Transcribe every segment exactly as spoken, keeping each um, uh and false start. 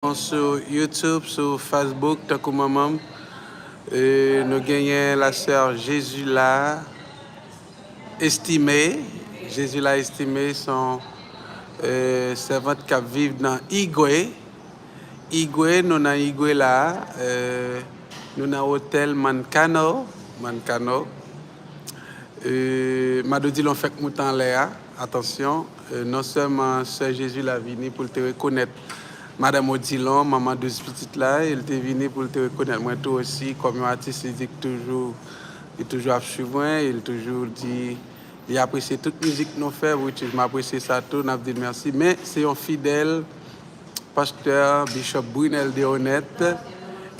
sou YouTube, sou Facebook, tankou manman m. E nou genyen la sè Jezila Estime. Jezila Estime se yon e, sèvant k ap viv nan Igwe. Igwe, nou nan Igwe la a. E, nou nan otèl Mankano. Mankano. E, Mado Dilon fèk moute anlè a. Atansyon. E, non sèlman sè Jezila vini pou l te rekonèt Madanm Odilon, manman douz pitit la, e l te vini pou l te rekonèt mwen tou osi kòm yon atis. Li di k toujou, li toujou ap swiv mwen, e l toujou di li apresye tout mizik nou fè, which is m apresye sa tou, n ap di l mèsi. Men se yon fidèl pastè, Bishop Brunel Deronette,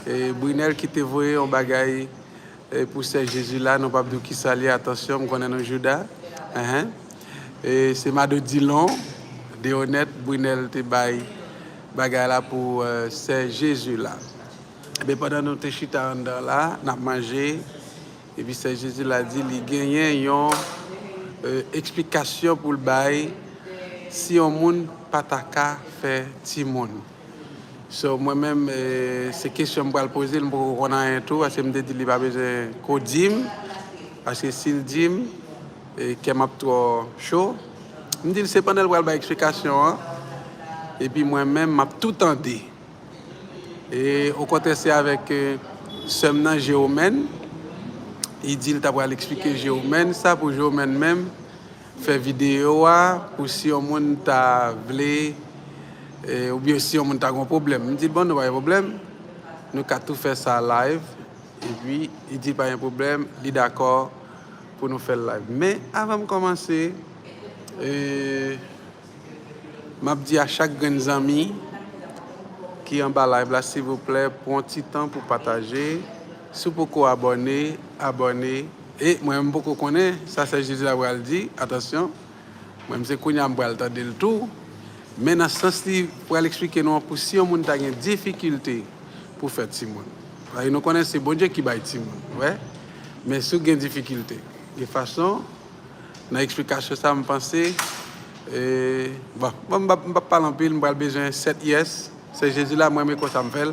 e Brunel ki te voye yon bagay e pou sè Jezila, nou p ap di w kisa l ye, atansyon, m konnen nou jouda. Enhen. E se Mado Dilon Deronette, Brunel te bay bagay la pou e, sè Jezila. Ebyen, pandan nou te chita anndan la, n ap manje, epi sè Jezila di li genyen yon e, eksplikasyon pou l bay si yon moun pa ta ka fè timoun. So, mwen menm, e, se kesyon m pral poze l, m poko konn anyen tou, paske m te di li pa bezwen ko di m, paske si l di m, e, kè m ap twò cho. M di l se pandan l pral bay eksplikasyon an, epi mwen menm, m ap tou tande. E, okontrè, se avèk e, sè m nan, Jewomèn, li di l ta pral eksplike Jewomèn sa, pou Jewomèn menm fè videyo a pou si yon moun ta vle, e, oubyen si yon moun ta gen yon pwoblèm. M di l, bon, nou pa gen pwoblèm. Nou ka tou fè sa live. Epi, li di pa gen pwoblèm, li dakò pou nou fè l live. Men, avan m kòmanse, e, m ap di a chak grenn zanmi ki anba live la, silvouplè, pran ti tan pou pataje. Si w poko abòne, abòne. E mwen, m poko konnen sa sè Jezila pral di, atansyon. Mwen, m se kounye a m pral tande l tou. Men nan sans li pral eksplike nou an, pou si yon moun ta gen difikilte pou fè timoun. Paske nou konnen se Bondye ki bay timoun, wè. Men si w gen difikilte, gen fason, nan eksplikasyon sa, m panse, e, bon, bon, m p ap, m p ap pale anpil, m pral bezwen sèt yes. Sè Jezila, mwen, men konsa m fè l.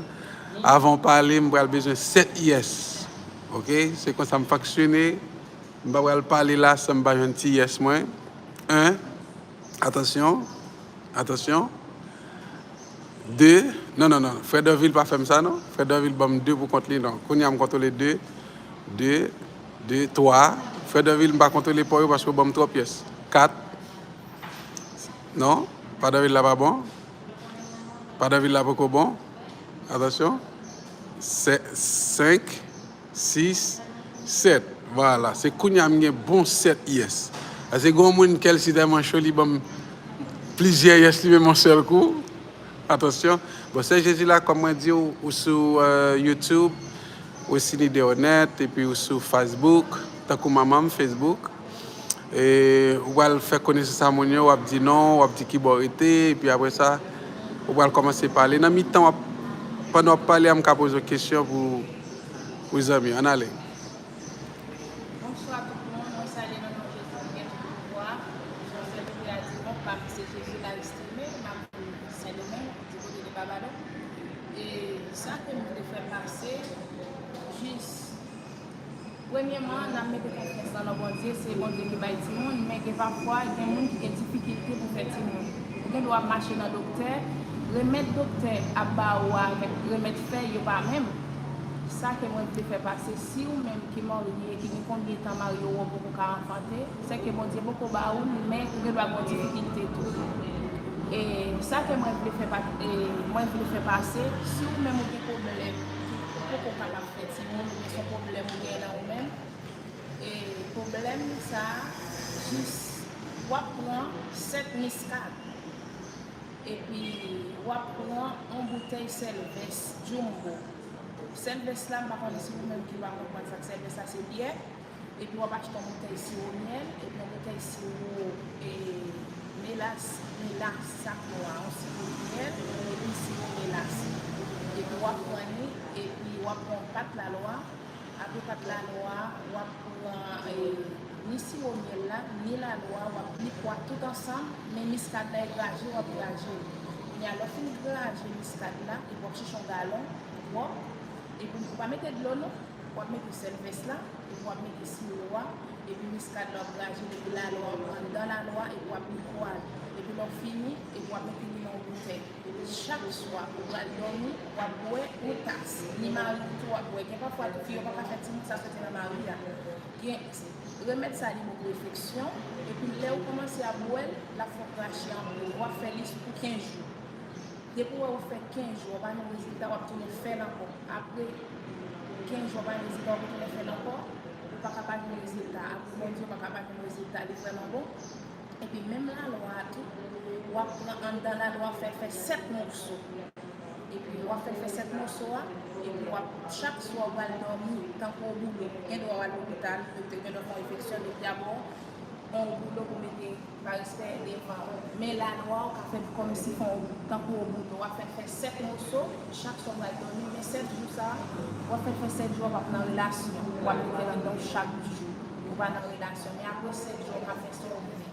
Avan w pale, m pral bezwen sèt yes. Oke? Se konsa m fonksyone. M pa pral pale la san m pa jwenn ti yes mwen. En. Atansyon. Atansyon. De. Non, non, non. Frè Danvil pa fè m sa, non. Frè Danvil ban m de pou kont li, non. Kounye a m kontwole de. De. De. Twa. Frè Danvil, m pa kontwole pa w yo paske w ban m twòp yes. Kat. Non. Pa Danvil la pa bon. Pa Danvil la poko bon. Atansyon. Se, senk. Sis, sèt. Vwala. Se kounye a m gen bon sèt yes. Paske gen yon moun kè l si tèlman cho, li ban m plizyè yes li menm yon sèl kou. Atansyon. Bon, sè Jezila, kòm mwen di w, ou sou e, YouTube, Wesiny Deronette, epi ou sou Facebook, tankou manman m Facebook. E, ou pral fè konesans a moun yo, w ap di non, w ap di kibò w rete, epi apre sa, ou pral kòmanse pale. Nan mitan w ap, pandan w ap pale a, m ka poze w kesyon pou, pou zanmi. Ann ale. Bonswa tout moun, mwen salye nan non Jezi ki gen tout pouvwa. Jan sè Bondye a di, non pa m se Jezila Estime, m ap viv Sendomeng, di kote de Babadòk. E sa ke m vle fè pase, jis Premyèman, n ap mete konfyans lan nan Bondye, se Bondye ki bay timoun, men gen pafwa, gen moun ki gen difikilte pou fè timoun. Ou gen dwa ap mache nan doktè, remèd doktè ap ba ou a avèk remèd fèy yo pa menm. Sa ke mwen vle fè pase, si ou menm ki marye, ki gen konbyen tan marye ou, ou poko ka anfante, sèke Bondye poko ba ou l, men ou gen dwa gen yon difikilte tou. E sa ke mwen vle fè pa, e mwen vle fè pase, si ou menm ou gen pwoblèm ki ou poko kapab fè timoun, oubyen se yon pwoblèm ou gen nan ou menm, e pwoblèm sa a, jis w ap pran sèt miskad, epi w ap pran yon boutèy sèlvès jumbo. Sèlvès la, m pa konnen si ou menm ki pa konprann sa k sèlvès la, se byè. Epi w ap achte yon boutèy siwo myèl, epi yon boutèy siwo, e, melas, melas, sa k nwa, yon siwo myèl, epi siwo melas. Epi w ap pran li, epi w ap pran yon pat lalwa. Apre pat lalwa, w ap pran, e, ni siwo myèl la, ni lalwa, w ap ni pwa tout ansanm, men miskad la e graje, w ap graje l. Kounye a, lè w fin graje miskad la, epi w ap chèche yon galon pwòp, epi w pa mete dlo non, w ap mete sèl vès la, epi w ap mete siwo a, epi miskad la w ap graje l, epi lalo a, w ap pran anndan lalo a, epi w ap bwè l. Epi lè w fini, epi w ap mete li nan yon boutèy. Epi chak swa, ou pral dòmi, w ap bwè yon tas. Ni mari w tou w ap bwè. Gen pafwa tou fi yo pa ka fè timoun, sa soti nan mari a. Gen, remèd sa li bon pou enfeksyon, epi lè ou kòmanse ap bwè l, l ap fè w krache anpil. W ap fè li pou kenz jou. Depi w wè ou fè kenz jou, w pa jwenn rezilta, w ap tounen fè l ankò. Apre kenz jou, w pa jwenn rezilta, w ap tounen fè l ankò, ou pa ka pa jwenn rezilta. Apre Bondye, w pa ka pa jwenn rezilta. Li vrèman bon. Epi menm lalo a tou, w ap pran anndan lalo a, fè l fè sèt moso. Epi w ap fè l fè sèt moso a, epi w ap, chak swa w pral dòmi tankou yon boulo. Gen dwa w al lopital, doktè gen dwa fè yon enfeksyon, doktè a ba w yon boulo pou mete pa respè devan. Men lalo a, w ka fè l kòmsi fè yon, tankou yon boulo. W ap fè l fè sèt moso, chak swa w pral dòmi. Men sèt jou sa a, w ap fè l fè sèt jou, w ap nan relasyon. W ap mete l anndan w chak jou. Ou pa nan relasyon. Men apre sèt jou, w ka fè sa w vle.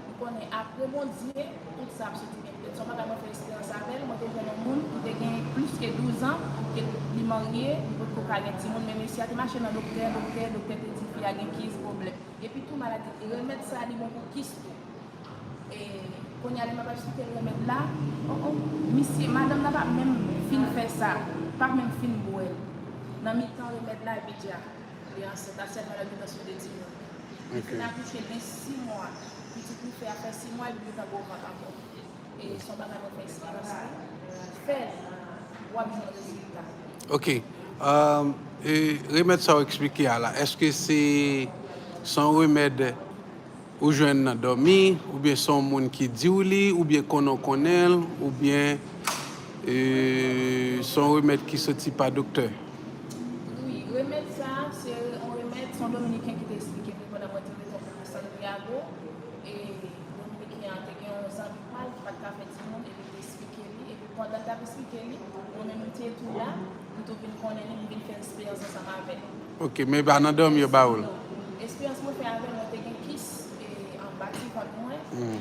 M konnen apre Bondye, tout sa ap soti byen. Petèt se yon bagay mwen fè esperyans avè l, mwen te jwenn yon moun ki te gen plis ke douz an, ke li marye, li potko ka gen timoun, men mesye a te mache nan doktè, doktè, doktè te di fi a gen kis, pwoblèm. Epi tou maladi, remèd sa a li bon pou kis tou. E kounye a lè m ap eksplike l remèd la, oh, oh, misye, madanm nan pa menm fin fè sa, pa menm fin bwè l. Nan mitan remèd la, epi di a, li ansent, a sèlman lè l gentan sou de timoun. Li fin akouche gen sis mwa, pitit li fè a fè sis mwa, epi li gentan gwo vant ankò. E se yon bagay mwen fè eksperyans li. Fè l, w ap jwenn rezilta. Ok. Um, e remèd sa w eksplike a la, èske se, se yon remèd ou jwenn nan dòmi, oubyen se yon moun ki di w li, oubyen konnen w konnen l, oubyen e, se yon remèd ki soti pa doktè? Wi, remèd sa a, se yon remèd, se yon Dominiken ki te eksplike m li pandan mwen te rete yon kote Santiago. E Dominiken an te gen yon zanmi pa l ki pa t ka fè timoun, epi l te eksplike li, epi pandan l t ap eksplike li, mwen menm m te tou la, m tou vin konnen li, m vin fè eksperyans ansanm avè l. Ok, men pa nan dòmi yo ba w l? Non. Eksperyans mwen fè avè l, mwen te gen kis, e, anba ti vant mwen. Hmm.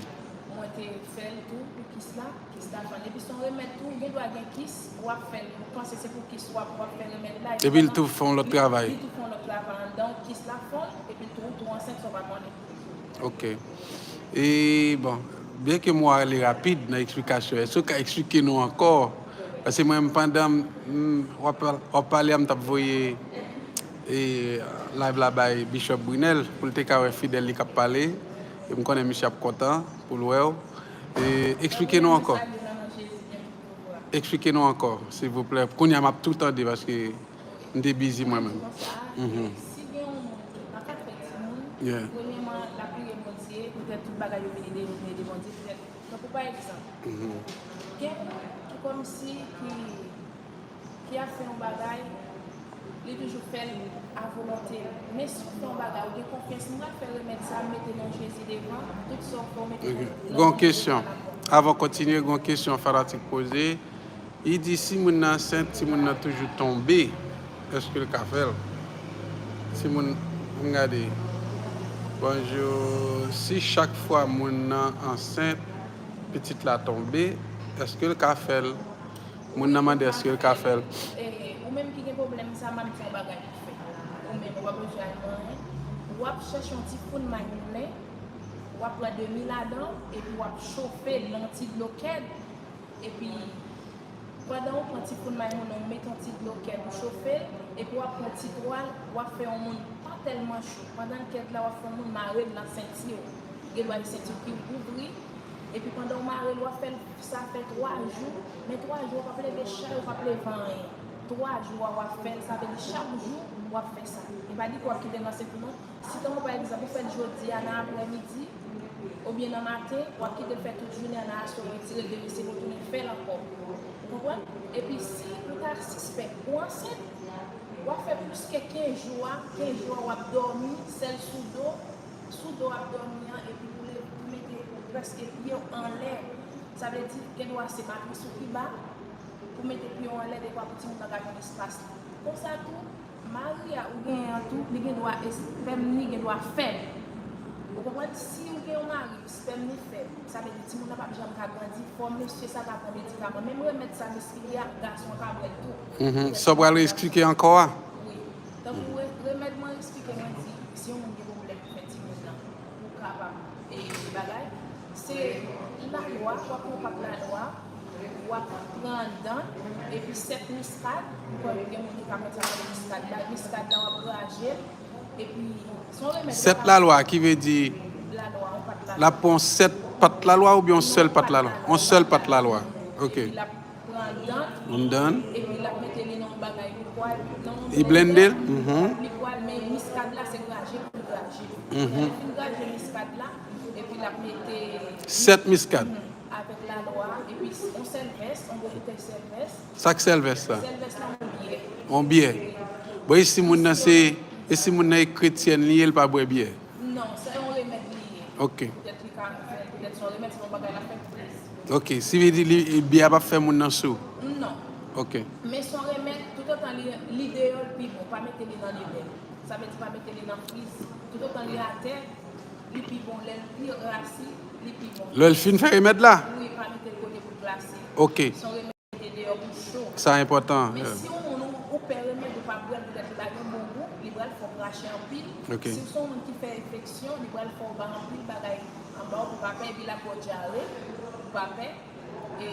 Mwen te fè l tou pou kis la, kis la fann. Epi se yon remèd tou, ou gen dwa gen kis, w ap fè l, ou panse se pou kis w ap, w ap fè remèd la, epi pandan, epi l tou fè yon lòt travay. Li tou fè yon lòt travay anndan w, kis la fann, epi l tou, ou tou ansent san w pa konnen. Ok. E, bon, byen ke m wè w ale rapid nan eksplikasyon, èske w ka eksplike nou ankò? Paske mwen, pandan m, m, w ap, w ap pale a, m t ap voye, e, live la bay Bishop Brunel pou l te ka wè fidèl li k ap pale. E m konnen misye ap kontan pou l wè w. E, eksplike nou ankò. Eksplike nou ankò, silvouplè. Kounye a m ap tou tande paske m te bizi mwen menm. Mhm. Si gen yon moun ki pa ka fè timoun, yeah, premyèman, l ap priye Bondye, poutèt tout bagay yo vini de, vini de Bondye, poutèt, tankou pa egzanp, mhm, gen moun ki kòmsi ki, ki ap fè yon bagay, li toujou fè l a volonte l. Men si w fè yon bagay, ou gen konfyans, m pral fè remèd sa, m mete non Jezi devan, tout sa w fè, w mete non, non Jezi devan. Ok. Gon kesyon. Avan w kontinye, gon kesyon fanatik poze. Li di si moun nan ansent, timoun nan toujou tonbe, èske l ka fè l? Timoun, ann gade. Bonjou. Si chak fwa moun nan ansent, pitit la tonbe, èske l ka fè l? Moun nan mande èske l ka fè l. E, ou menm ki gen pwoblèm sa, m ap di yon bagay pou fè. Ou menm, ou pa bezwen al nan anyen. W ap chèche yon ti foun may moulen, w ap pran demi ladan, epi w ap chofe l nan yon ti dlo kèd, epi pandan ou pran ti foun may moulen, ou met yon ti dlo kèd, ou chofe l, epi w ap pran ti twal, w ap fè yon moun pa tèlman cho. Pandan l kèd la, w ap fè yon moun mare l nan senti w. Gen dwa gen senti w ki ouvri, epi pandan w mare l, w ap fè l, sa fè twa jou, men twa jou, w p ap leve chay, w p ap leve anyen. Twa jou a, w ap fè l, sa vle di chak jou, w ap fè sa. E pa di ke w ap kite l nan senti w non. Si tankou pa egzanp, ou fè l jodi a nan aprèmidi, oubyen nan maten, w ap kite l fè tout jounen an, nan aswè, w retire l, demen se pou tounen fè l ankò. Ou konprann? Epi si ou ta sispèk ou ansent, w ap fè plis ke kenz jou a, kenz jou a w ap dòmi, sèl sou do, sou do w ap dòmi an, epi pou leve, pou mete prèske pye w anlè. Sa vle di, gen dwa se matris ou ki ba, pou mete pye w anlè, dekwa pou timoun nan ka jwenn espas li. Konsa tou, mari a ou genyen an tou, li gen dwa espèm li gen dwa fèb. Ou konprann? Si ou gen yon mari, spèm li fèb, sa vle di timoun nan p ap janm ka grandi, fò mesye sa ta pran medikaman. Menm remèd sa Miss Lily a, gason an ka bwè l tou. Mhm. Sa w pral eksplike ankò a? Wi. Tankou re- remèd mwen eksplike, mwen di, si yon moun gen pwoblèm pou fè timoun nan, pou kapab e bagay, se lalwa, w ap pran pat lalwa, w ap pran anndan, epi sèt miskad, m kwè gen moun ki ka konn sa k rele miskad la, miskad la w ap graje l, epi se yon remèd. Sèt lalwa, ki vle di Lalwa, yon pat l lalwa. Ap pran sèt pat lalwa oubyen yon sèl pat lalwa? Yon sèl pat lalwa. Ok. Epi l ap pran anndan, Anndan. Epi l ap mete li nan yon bagay likid, nan yon Li blende l? Mhm. Likid, men miskad la se graje pou l graje. Lè l fin graje miskad la, epi l ap mete Sèt miskad. Avèk lalwa, epi yon sèlvès, yon gwo boutèy sèlvès. Sa k sèlvès la? Sèlvès la yon byè. Yon byè. Bon, e si moun nan se, e si moun nan e kretyèn li ye, l pa bwè byè? Non, se yon remèd li ye. Ok. Poutèt li ka fè, poutèt se yon remèd, se yon bagay l ap fè pou li. Ok, si vle di li, byè a p ap fè moun nan sou? Non. Ok. Men se yon remèd, toutotan li, li deyò, l pi bon. Pa mete li nan limè. Sa vle di pa mete li nan friz. Toutotan li atè, li pi bon. Lè l pi rasi, li pi bon. Lè l fin fè remèd la? Wi, pa mete l kote pou l glase. Ok. Se yon remèd mete deyò pou cho. Sa enpòtan. Men si yon moun ou, ou pè remèd ou pa bwè l poutèt li pa gen bon gou, li pral fè w krache anpil. Ok. Si w se yon moun ki fè enfeksyon, li pral fè w bay anpil bagay anba w pou pa pè, epi l ap ba w dyare pou pa pè. E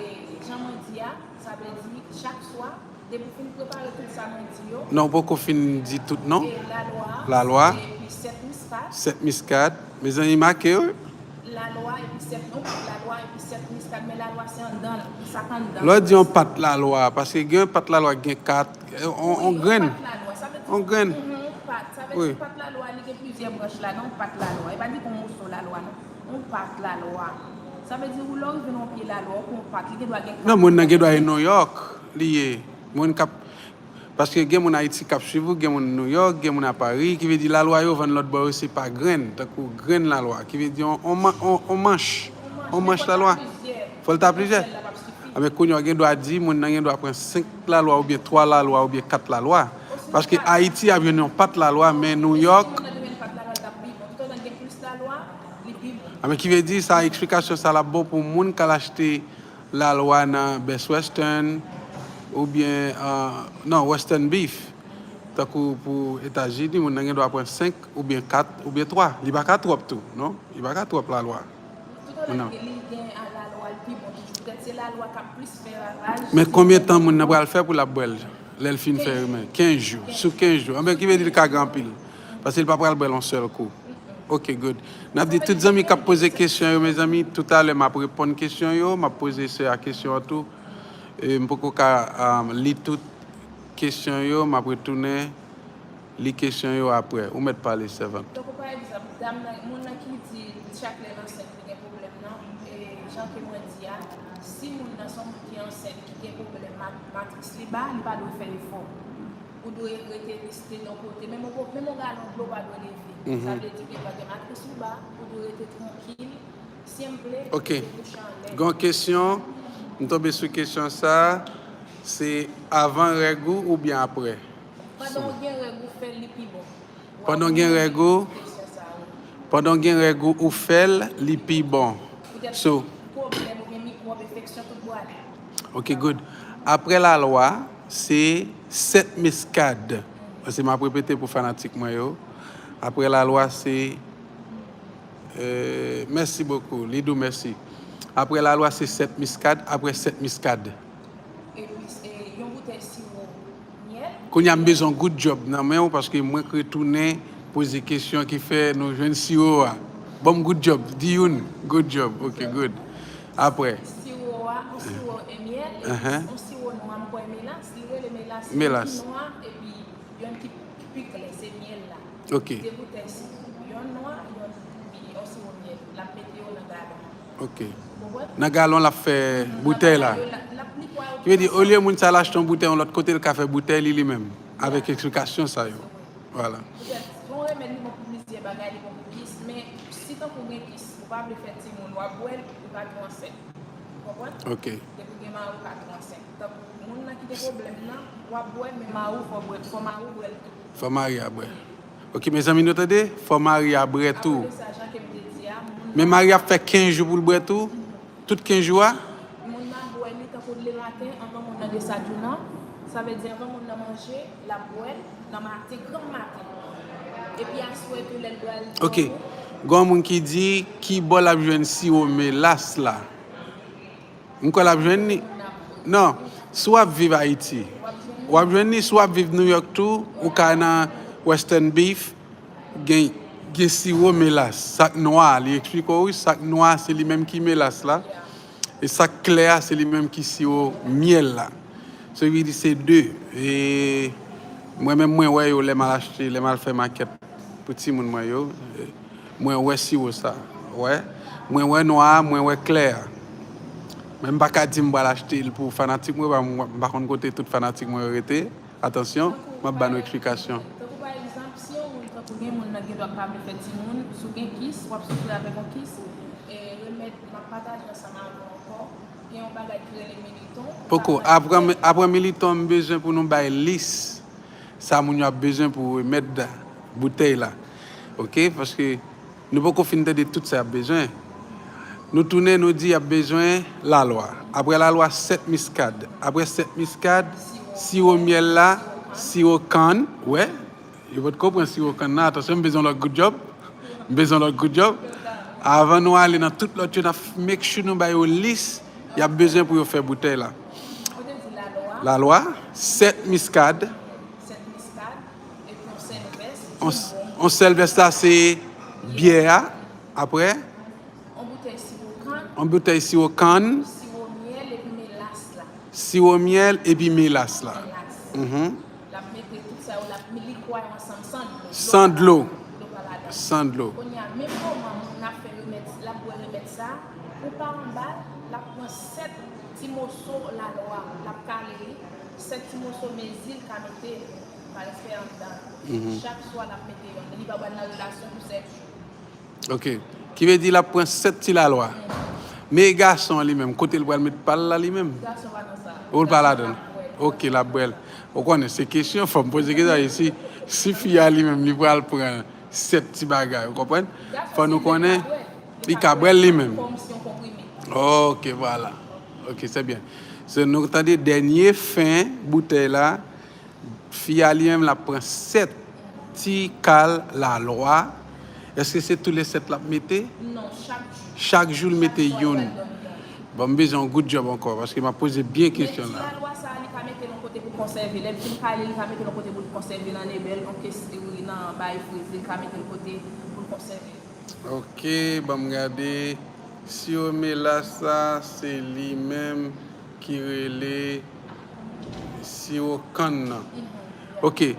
jan mwen di a, sa vle di chak swa, depi w fin prepare tout sa mwen di yo, Non, ou poko fin di tout non. E lalwa, Lalwa. Epi sèt miskad. Sèt miskad. Mezanmi, make yo. Lalwa epi sèt, non, lalwa epi sèt miskad, men lalwa se anndan l, sa k anndan l. Lè w di yon pat lalwa, paske gen yon pat lalwa ki gen kat, on, on grenn. Pat lalwa, sa vle di On grenn. Mhm, pat, sa vle Wi. Di pat lalwa, li gen plizyè branch ladan, yon pat lalwa. E pa di kon moso lalwa, non. Yon pat lalwa. Sa vle di ou lè w rive nan yon pye lalwa, ou pran yon pat, li gen dwa gen kat. Non, moun nan gen dwa e Nouyòk, li ye. Moun k ap Paske gen moun Ayiti k ap swiv ou, gen moun Nouyòk, gen moun a Pari, ki vle di lalwa yo vann lòt bò yo se pa grenn, tankou grenn lalwa, ki vle di on, on, man- on, on manch, on manch lalwa. Fò l ta plizyè. Anben kounye a w gen dwa di, moun nan gen dwa pran senk lalwa oubyen twa lalwa oubyen kat lalwa. Paske Ayiti ap jwenn yon pat lalwa, men Nouyòk, anben ki vle di sa, eksplikasyon sa l ap bon pou moun k al achte lalwa nan Best Western oubyen, euh, non, Western Beef. Tankou pou Etazini, moun nan gen dwa pran senk oubyen kat oubyen twa. Li pa ka twòp tou, non? Li pa ka twòp lalwa. Moun nan. Men konbyen tan moun nan pral fè pou l ap bwè l? Lè l fin fè rimè? Kenz jou. Sou kenz jou. Anben, ki vle di l ka gen anpil. Paske l pa pral bwè l yon sèl kou. Ok, good. N ap di tout zanmi k ap poze kesyon yo, mezanmi, toutalè m ap reponn kesyon yo, m ap poze sè a kesyon an tou. E m poko ka, um, li tout kesyon yo, m ap retounen li kesyon yo aprè. Ou mèt pale, sèvant. Tankou pa egzanp, dam nan, moun nan ki di chak lè l ansent li gen pwoblèm nan, e jan ke mwen di a, si moun nan se yon moun ki ansent, ki gen pwoblèm mat- matris li ba, li pa dwe fè efò. Ou dwe rete liste nan kote. Menm yon, menm yon galon dlo pa dwe leve. Sa vle di ke lè gen matris ou ba, ou dwe rete trankil. Si m vle, Ok. Gen yon kesyon, m tonbe sou kesyon sa, se avan règ ou oubyen aprè? Pandan w gen règ ou fè l, li pi bon. Pandan w gen règ ou, pandan w gen règ ou, ou fè l, li pi bon. So, Ok, good. Aprè lalwa, se sèt miskad. Paske m ap repete pou fanatik mwen yo. Aprè lalwa, se, euh, mèsi bokou, Lidou, mèsi. Aprè lalwa, se sèt miskad, aprè sèt miskad. Kounye a, m bezwen good job nan men w, paske mwen k retounen poze kesyon ki fè nou jwenn siwo a. Ban m good job, di youn, good job, ok, good. Aprè. Siwo a, yon siwo e myèl, epi yon siwo nwa, m kwè melas, li rele melas, yon ki nwa, epi yon ki pi klè, se myèl la. Ok. De boutèy siwo, yon nwa, yon pi, yon siwo myèl, l ap mete yo nan galon. Ok. Nan galon l ap fè boutèy la. Ki vle di, olye moun sa al achte yon boutèy yon lòt kote, l ka fè boutèy li, li menm, avèk eksplikasyon sa yo. Vwala. Poutèt, bon, remèd li bon pou plizyè bagay, li bon pou kis, men si tankou gen kis, ou pa vle fè timoun, w ap bwè l, ou ka tou ansent. Ou konprann? Ok. Depi gen mari, ou ka tou ansent. Tankou moun nan ki gen pwoblèm nan, w ap bwè, men mari w, fò bwè, fò mari w bwè l tou. Fò mari a bwè. Ok, mezanmi, nou tande? Fò mari a bwè tou. Apre de sa, jan ke m te di, Men mari ap fè kenz jou pou l bwè tou? Tout kenz jou a? Moun nan ap bwè li tankou lematen, anvan moun nan desajounan. Sa vle di anvan moun nan manje, l ap bwè l, nan maten, granmaten. Epi aswè tou lè l pral dòmi. Ok. Gen yon moun ki di, ki bò l ap jwenn siwo melas la? M kwè l ap jwenn li. Non, si w ap viv Ayiti, w ap jwenn li. Si w ap viv New York tou, ou ka nan Western Beef, gen, gen siwo melas. Sa k nwa, li eksplike w, wi, sa k nwa, se li menm ki melas la. E sa k klè a, se li menm ki siwo myèl la. So, li di se de. E mwen menm, mwen wè yo lè m al achte, lè m al fè makèt pou timoun mwen yo. Mwen wè siwo sa. Wè. Mwen wè nwa a, mwen wè klè a. Men m pa ka di m pral achte l pou fanatik mwen, pa m pa konn kote tout fanatik mwen yo rete. Atansyon, m ap ba nou eksplikasyon. Tankou pa egzanp, si yon moun, tankou gen moun nan gen dwa pa vle fè timoun, si w gen kis, w ap soufri avèk yon kis, e remèd m ap pataje ansanm avè w ankò, gen yon bagay ki rele militon. Poko, apre, apre militon, m bezwen pou nou bay lis sa moun yo ap bezwen pou remèd boutèy la. Ok? Paske nou poko fin tande tout sa y ap bezwen. Nou tounen, nou di y ap bezwen lalwa. Apre lalwa, sèt miskad. Apre sèt miskad, siwo myèl la, siwo kann. Wè, yo potko pran siwo kann nan. Atansyon, m bezwen lòt gout djòb. M bezwen lòt gout djòb. Avan nou ale nan tout lòt yo, n ap make sure nou ba yo lis y ap bezwen pou yo fè boutèy la. Lalwa, sèt miskad. On sèl vès la se byè a. Apre, on boutèy siwo kann. Siwo myèl epi melas la. L ap mete tout sa yo, l ap likwa yo ansanm san dlo. San dlo. Dlo pa ladan. San dlo. Kounye a, menm moman moun nan ap fè remèd, l ap bwè remèd sa, ou pa anba l, l ap pran sèt ti moso lalwa, l ap kale li, sèt ti moso mezi l ka mete, pa respè anndan. Chak swa l ap mete yonn, li pa pral nan relasyon pou sèt jou. Ok. Ki vle di l ap pran sèt ti lalwa. Men gason an li menm, kote l pral met pa l la li menm? Ou l pa ladan l? Ok, l ap bwè l. Ou konnen, se kesyon, fò m poze kesyon, e si, si fi a li menm, li pral pran sèt ti bagay, ou konprann? Fò nou konnen, li ka bwè l li menm. Ok, vwala. Ok, se byen. So, nou tande dènye fen boutèy la, fi a li menm, l ap pran sèt ti kal lalwa. Èske se tou le sèt l ap mete? Non, chak jou. Chak jou l mete youn. Bon, m bezwen yon gout djòb ankò, paske m ap poze byen kesyon la. Men ti lalwa sa a, li ka mete l yon kote pou l konsève. Lè l fin kale, li ka mete l yon kote pou l konsève l an ebèl, yon kes, nan bay frize, li ka mete l kote pou l konsève. Ok, ban m gade. Siwo melas sa, se li menm ki rele siwo kann nan. Ok.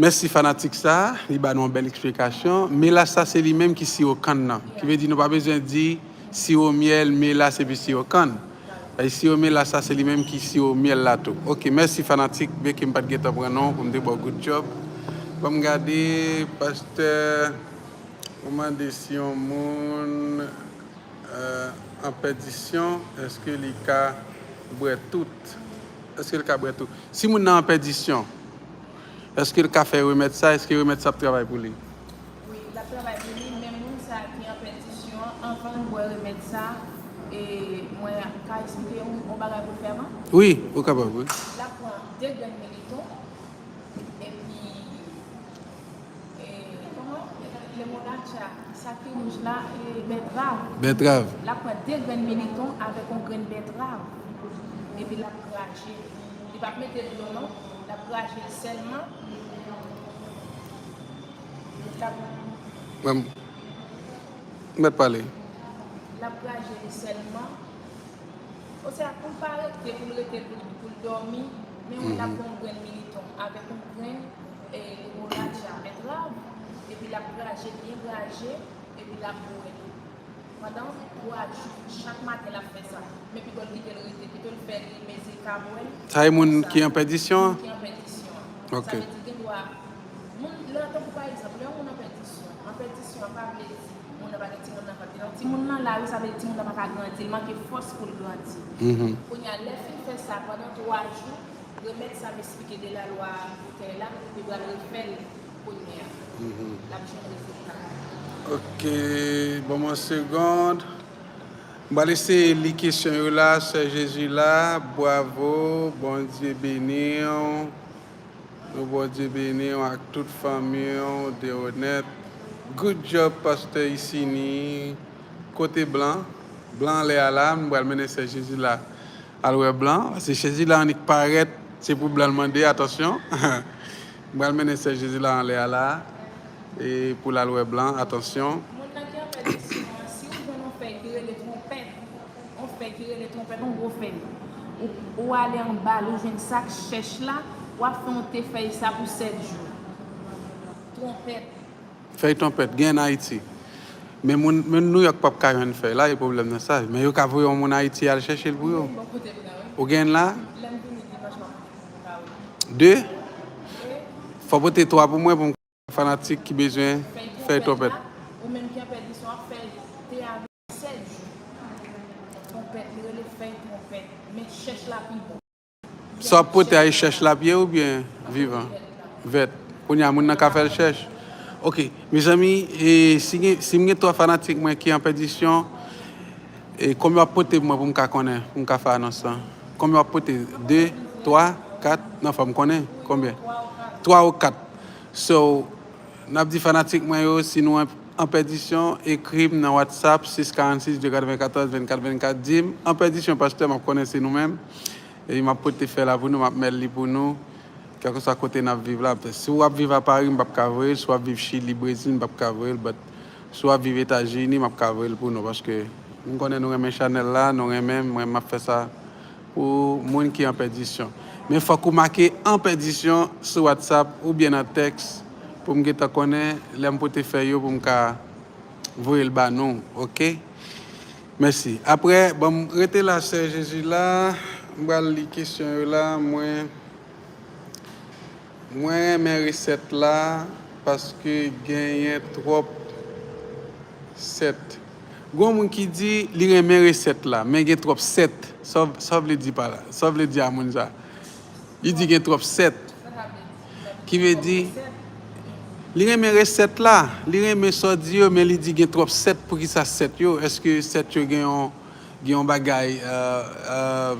Mèsi fanatik sa, li ba nou yon bèl eksplikasyon. Melas sa, se li menm ki siwo kann nan. Ki vle di nou pa bezwen di siwo myèl, melas epi siwo kann. Siwo melas sa, se li menm ki siwo myèl la tou. Ok, mèsi fanatik, byenke m pa t gentan pran non pou m te ba w gout djòb. Ban m gade, pastè. Ou mande si yon moun an pèdisyon, èske li ka bwè tout? Èske l ka bwè tout? Si moun nan an pèdisyon, èske l ka fè remèd sa? Èske remèd sa ap travay pou li? Wi, l ap travay pou li, men moun sa ki an pèdisyon an, anvan l bwè remèd sa, e mwen ka eksplike yon, yon bagay pou l fè avan? Wi, ou kapab, wi. L ap pran de grenn militon, epi E, kòman? Remolacha, sa ki wouj la, e, bètrav. Bètrav. L ap pran de grenn militon avèk yon grenn bètrav. Epi l ap graje. Li p ap mete dlo non. L ap graje l sèlman. L ap. Mwen, m mèt pale. L ap graje l sèlman. Osea, pou l pa rete, pou l rete, pou l, pou l dòmi, men wi, l ap pran yon grenn militon avèk yon grenn, e, remolacha, bètrav, epi l ap graje, byen graje, epi l ap bwè li. Pandan twa jou, chak maten l ap fè sa. Men pito l kite l rete, pito l fè li mezi l ka bwè. Sa e moun ki an pèdisyon an? Moun ki an pèdisyon an. Ok. Sa vle di gen dwa, moun, lè, tankou pa egzanp, lè yon moun an pèdisyon, an pèdisyon an pa vle di moun nan pa gen timoun nan vant li non. Timoun nan la wi, sa vle di timoun nan pa ka grandi, li manke fòs pou l grandi. Kounye a, lè fin fè sa pandan twa jou, remèd sa m esplike de lalwa boutèy la, li pral refè l kounye a. L ap jwenn rezilta. Ok, ban m yon segond. M pral eseye li kesyon yo la, Sè Jezi la, bravo, Bondye beni w. Nou Bondye beni w ak tout fanmi w, Deronette. Good job, Pastè Isini. Kote Blan? Blan anlè a la, m pral mennen Sè Jezi la al wè Blan, paske Sè Jezi la annik parèt, se pou Blan l mande, atansyon. M pral mennen Sè Jezi la anlè a la, e pou l al wè Blan, atansyon. Moun nan ki an pèdisyon an, si w jwenn yon fèy ki rele twonpèt, yon fèy ki rele twonpèt, yon gwo fèy, ou, ou ale anba l, ou jwenn sa k chèch la, w ap fè yon te fèy sa pou sèt jou. Twonpèt. Fèy twonpèt, gen ann Ayiti. Men moun, moun Nouyòk p ap ka jwenn fèy la, e pwoblèm nan sa. Men yo ka voye yon moun Ayiti al chèche l pou yo. Ou gen l la? De? Fò pote twa pou mwen pou m fanatik ki bezwen fèy twonpèt. Ou menm ki an pèdisyon, w ap fè te avèk sèt jou. Twonpèt, li rele fèy twonpèt. Men chèch la pi bon. Sa w ap pote a, e chèch l ap ye oubyen vivan? Vèt. Kounye a, moun nan ka fè l chèch. Ok, mezanmi, e si gen, si m gen twa fanatik mwen ki an pèdisyon, e konbyen w ap pote pou mwen pou m ka konnen, pou m ka fè anons lan? Konbyen w ap pote? De, twa, kat? Non, fò m konnen. Konbyen? Twa ou kat. So, n ap di fanatik mwen yo, si nou an, an pèdisyon, ekri m nan WhatsApp, sis karannsis de katrevenkatòz vennkat vennkat, di m, "An pèdisyon, pastè," m ap konnen se nou menm. Epi m ap pote fèy la pou nou, m ap mèt li pou nou. Kèlkeswa kote n ap viv la, si w ap viv a Pari, m p ap ka voye l, si w ap viv Chili, Brezil, m p ap ka voye l, but si w ap viv Etazini, m ap ka voye l pou nou, paske m konnen nou renmen chanèl la, nou renmen m, mwen, m ap fè sa pou moun ki an pèdisyon. Men fòk ou make "an pèdisyon" sou WhatsApp oubyen nan tèks pou m gentan konnen lè m pote fèy yo pou m ka voye l ba nou, ok? Mèsi. Apre, bon, rete la, Sè Jezi la, m pral li kesyon yo la, mwen, mwen renmen resèt la, paske genyen twòp sèt. Gon moun ki di li renmen resèt la, men gen twòp sèt. Sa w, sa w vle di pa la? Sa w vle di a moun sa? Li di gen twòp sèt. Ki vle di, li renmen resèt la, li renmen sa w di yo, men li di gen twòp sèt. Poukisa sèt yo? Èske sèt yo gen yon, gen yon bagay, euh, euh,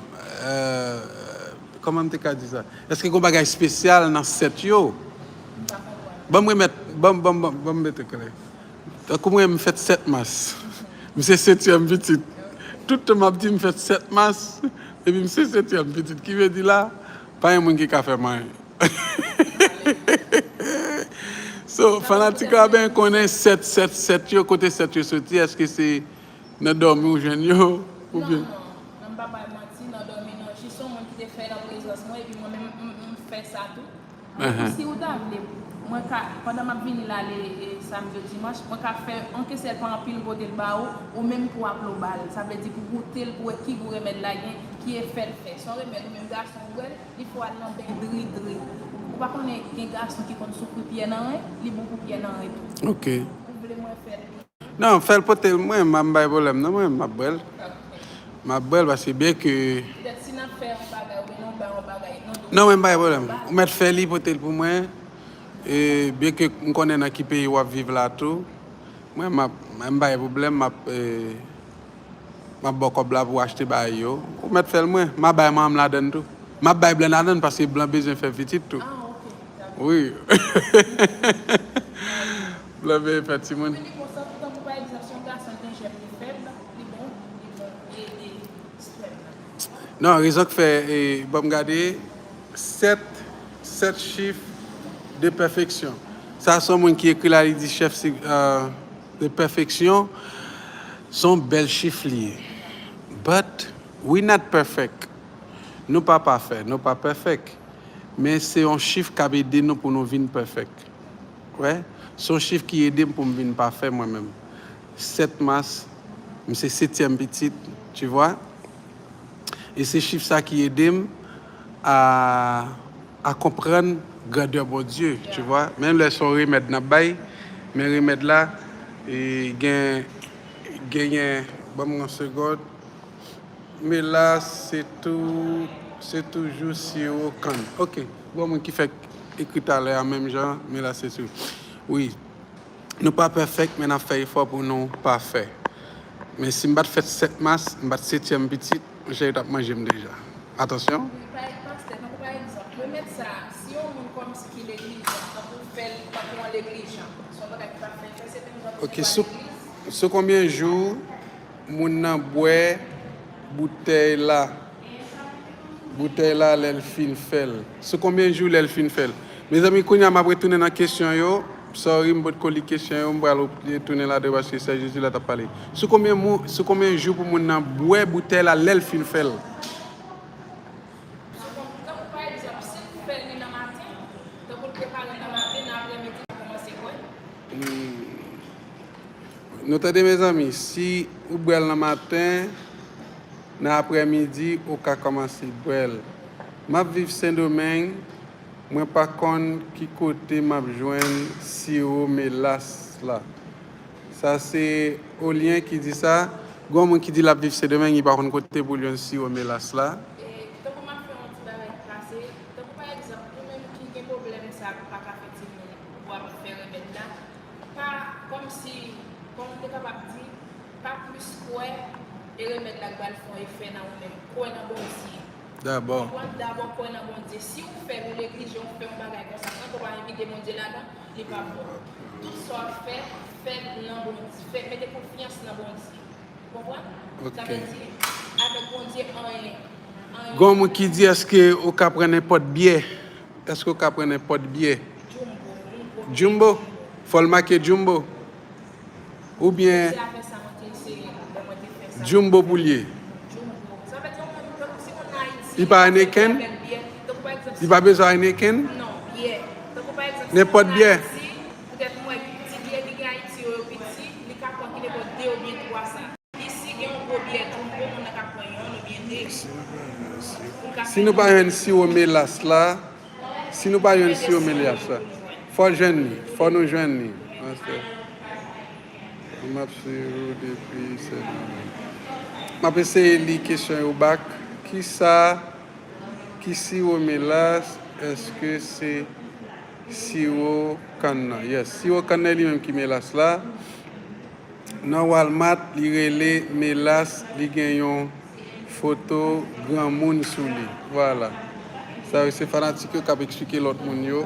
euh, kòman m te ka di sa? Èske gen yon bagay espesyal nan sèt yo? Ban m remèt, ban m, ban m, ban m, ban m mete klè. Tankou mwen, m fèt sèt mas. M se setyèm pitit. Tout tan m ap di m fèt sèt mas, epi m se setyèm pitit. Ki vle di la, pa gen moun ki ka fè m anyen. So, fanatik la ben konnen sèt sèt sèt yo, kote sèt yo soti, èske se nan dòmi ou jwenn yo, oubyen? Non, non, m pa bay manti, nan dòmi non. Jis yon moun ki te fè l an prezans mwen, epi mwen menm, m, m fè sa tou. Epi si ou ta vle, mwen ka, pandan m ap vini la le, e, samdi ou dimanch, mwen ka fè yon kesèl pa anpil, m pote l ba ou, ou menm pou w aple w ba l. Sa vle di pou goute l, pou wè ki gou remèd la gen, ki efè l fè. Se yon remèd ou menm gason ou bwè l, li fè w al nan beny dri dri. Ou pa konnen gen gason ki konn soufri pyè nan ren, li bon pou pyè nan ren tou. Ok. Ou vle mwen fè l pou Non, fè l pote l mwen, m, m bay pwoblèm non mwen, m ap bwè l. M ap bwè l paske byen ke Petèt si n ap fè yon bagay, oubyen nou bay yon bagay, non, non, mwen m bay pwoblèm. Ou mèt fè li, pote l pou mwen. E byen ke m konnen nan ki peyi w ap viv la tou. Mwen, m ap, m bay pwoblèm, m ap, e, m ap ba w kòb la pou w achte bagay yo. Ou mèt fè l mwen, m ap bay manman m ladann tou. M ap bay Blan ladann paske Blan bezwen fè pitit tou. Ah, ok, dakò. Wi. Blan bezwen fè timoun. Men li bon, sa, tankou pa egzanp, si yon gason gen jèm li fèb, li bon, li bon, e, e, espèm nan. Non, rezon k fè, e, ban m gade, sèt, sèt chif de pèfeksyon. Sa, se yon moun ki ekri la, li di chèf, se, euh, de pèfeksyon, se yon bèl chif li ye. But we not perfect. Nou pa pafè, nou pa pèfèk. Men se yon chif k ap ede nou pou nou vin pèfèk. Wè, se yon chif ki ede m pou m vin pafè mwen menm. Sèt mas, m se setyèm pitit, tu vois. E se chif sa ki ede m a, a konprann grandè Bondye, tu vois. Menm lè se yon remèd n ap bay, men remèd la, e gen, genyen, ban m yon segond. Mela se tou, se toujou siwo kann. Ok, gon moun ki fèk ekri talè a menm jan, Mela se siwo. Wi. Nou pa pèfèk, men n ap fè efò pou nou pafè. Men si m pa t fèt sèt mas, m pa t setyèm pitit, monchè, yo t ap manje m deja. Atansyon. Wi, pa, pastè, tankou pa egzanp, remèd sa, si yon moun kòmsi ki neglijan, tankou fè l tankou yon neglijan, se yon bagay ki pa fè, fè se menm jan pou Ok, sou, sou konbyen jou moun nan bwè boutèy la? Boutèy la lè l fin fè l. Sou konbyen jou lè l fin fè l? Mezanmi, kounye a m ap retounen nan kesyon yo. Sorry, m potko li kesyon yo, m pral retounen ladan paske Sè Jezi la t ap pale. Sou konbyen mou, sou konbyen jou pou moun nan bwè boutèy la lè l fin fè l? Tankou pa egzanp, si l fè l li nan maten, tankou l prepare l nan maten, nan aprèmidi, l kòmanse bwè. Hmm. Nou tande, mezanmi, si ou bwè l nan maten, nan aprèmidi, ou ka kòmanse bwè l. M ap viv Sendomeng, mwen pa konn ki kote m ap jwenn siwo melas la. Sa se Olyen ki di sa. Gon moun ki di l ap viv Sendomeng, li pa konn kote pou l jwenn siwo melas la. E, tankou m ap fè yon ti bagay pase, tankou pa egzanp, ou menm ki gen pwoblèm sa, ou pa ka fè timoun, ou ap fè remèd la, pa kòmsi, kòm m te kapab di, pa plis kwè e remèd la k pral fè yon efè nan ou menm. Kwè nan Bondye. Dabò. Konprann? Dabò kwè nan Bondye. Si ou fè l, ou neglije, ou fè yon bagay konsa, san ke w pa envite Bondye ladan, li p ap bon. Tout sa w ap fè, fè l nan Bondye. Fè, mete konfyans nan Bondye. Ou konprann? Sa Ok. vle di, avèk Bondye, anyen, anyen. Gon moun ki di, èske ou ka pran nenpòt byè? Èske ou ka pran nenpòt byè? Jumbo, jumbo. Jumbo? Fò l make Jumbo? Oubyen Se afè sa mwen te eseye lè mwen te fè sa. Jumbo pou l ye? Jumbo. Sa vle di, yon moun, tankou si moun nan Ayiti, Li pa Heineken? Li pa bezwen Heineken? Non, byè. Tankou pa egzanp, si Nenpòt moun nan byè? Ayiti, poutèt mwen, ti byè ki gen Ayiti yo, yo piti, li ka pran ki nenpòt de oubyen twa sa. Isi gen yon gwo byè Jumbo, moun nan ka pran yonn oubyen de. Si nou pa jwenn siwo melas la, si nou pa jwenn siwo melas la, fò jwenn li, fò nou jwenn li. Pastè, m ap swiv ou depi Sendomeng. M ap eseye li kesyon yo back. Kisa ki siwo melas? Èske se siwo kann nan? Yes, siwo kann nan li menm ki melas la. Nan Walmart, li rele Melas, li gen yon foto granmoun sou li. Vwala. Sa yo se fanatik yo k ap eksplike lòt moun yo.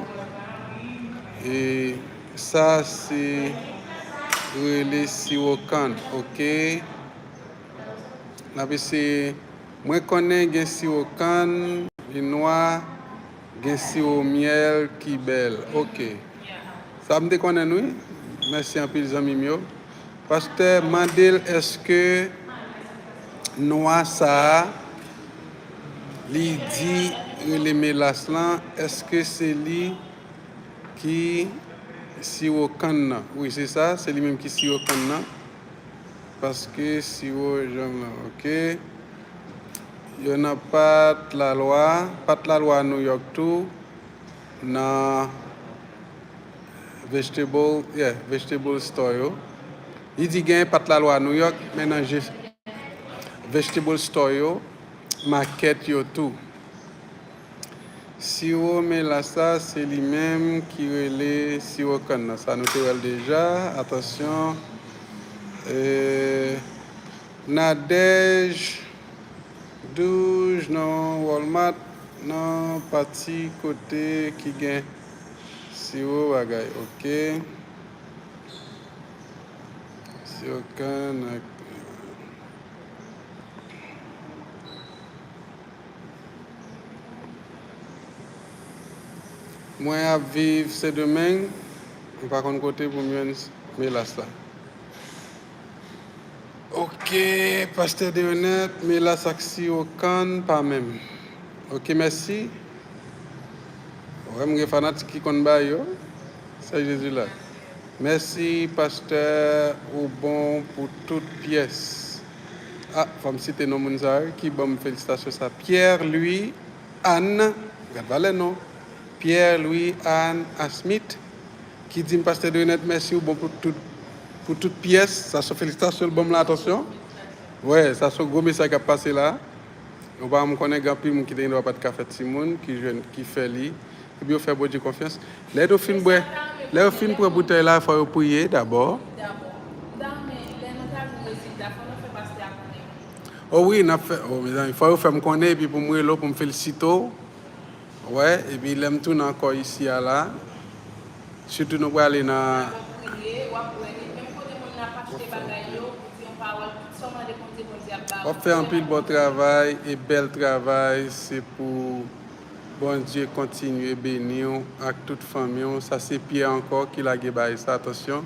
E sa se rele siwo kann, oke? N ap eseye. Mwen konnen gen siwo kann, li nwa, gen siwo myèl ki bèl. Oke. Sa m te konnen, wi. Mèsi anpil, zanmi m yo. Pastè, mande l èske nwa sa a, li di rele melas lan, èske se li ki siwo kann nan? Wi, se sa, se li menm ki siwo kann nan. Paske siwo janm lan, oke. Yo nan Pat Lalwa, Pat Lalwa New York tou, nan vegetable, yeah, vegetable store yo. Li di gen Pat Lalwa New York, men nan je-, vegetable store yo, makèt yo tou. Siwo melas la, se li menm ki rele siwo kann nan. Sa nou te wè l deja. Atansyon. E, Nadège, douz nan Walmart, nan pati kote ki gen siwo bagay. Oke. Siwo kann ak Mwen ap viv Sendomeng, m pa konn kote pou m jwenn melas la. Oke, Pastè Deyonet, melas ak siwo kann pa menm. Oke, mèsi. Wè, m gen fanatik ki konn bay yo. Sè Jezi la. Mèsi, pastè, ou bon pou tout pyès. Ah, fò m site non moun sa yo ki ban m felisitasyon sa. Pierre Louis Anne, gad valè non. Pierre Louis Anne Asmith, ki di m, Pastè Deyonet, mèsi, ou bon pou tout, pou tout pyès. Sa se felisitasyon l ban m la, atansyon. Wè, sa se gwo mesaj k ap pase la. Ou pa m konnen gen anpil moun ki te gen dwa pa t ka fè timoun, ki jwenn, ki fè li. Epi yo fè Bondye konfyans. Lè nou fin bwè, Lè yo fin pran boutèy la, fò yo priye dabò. Dabò. M ta renmen, lè nou ta jwenn rezilta, fò nou fè pastè a konnen. O wi, n ap fè, o, mezanmi, fò yo fè m konnen, epi pou m rele w, pou m felisite w. Wè, epi lè m tounen ankò isi a la, sitou nou prale nan. W ap priye, w ap wè li, menm kote moun nan ap achte bagay yo, ou di yon pawòl, tout sa w mande Bondye, Bondye ap ba w. W ap fè anpil bon travay, e bèl travay, se pou Bondye kontinye beni w ak tout fanmi w. Sa se Pyè ankò ki lage bagay sa, atansyon.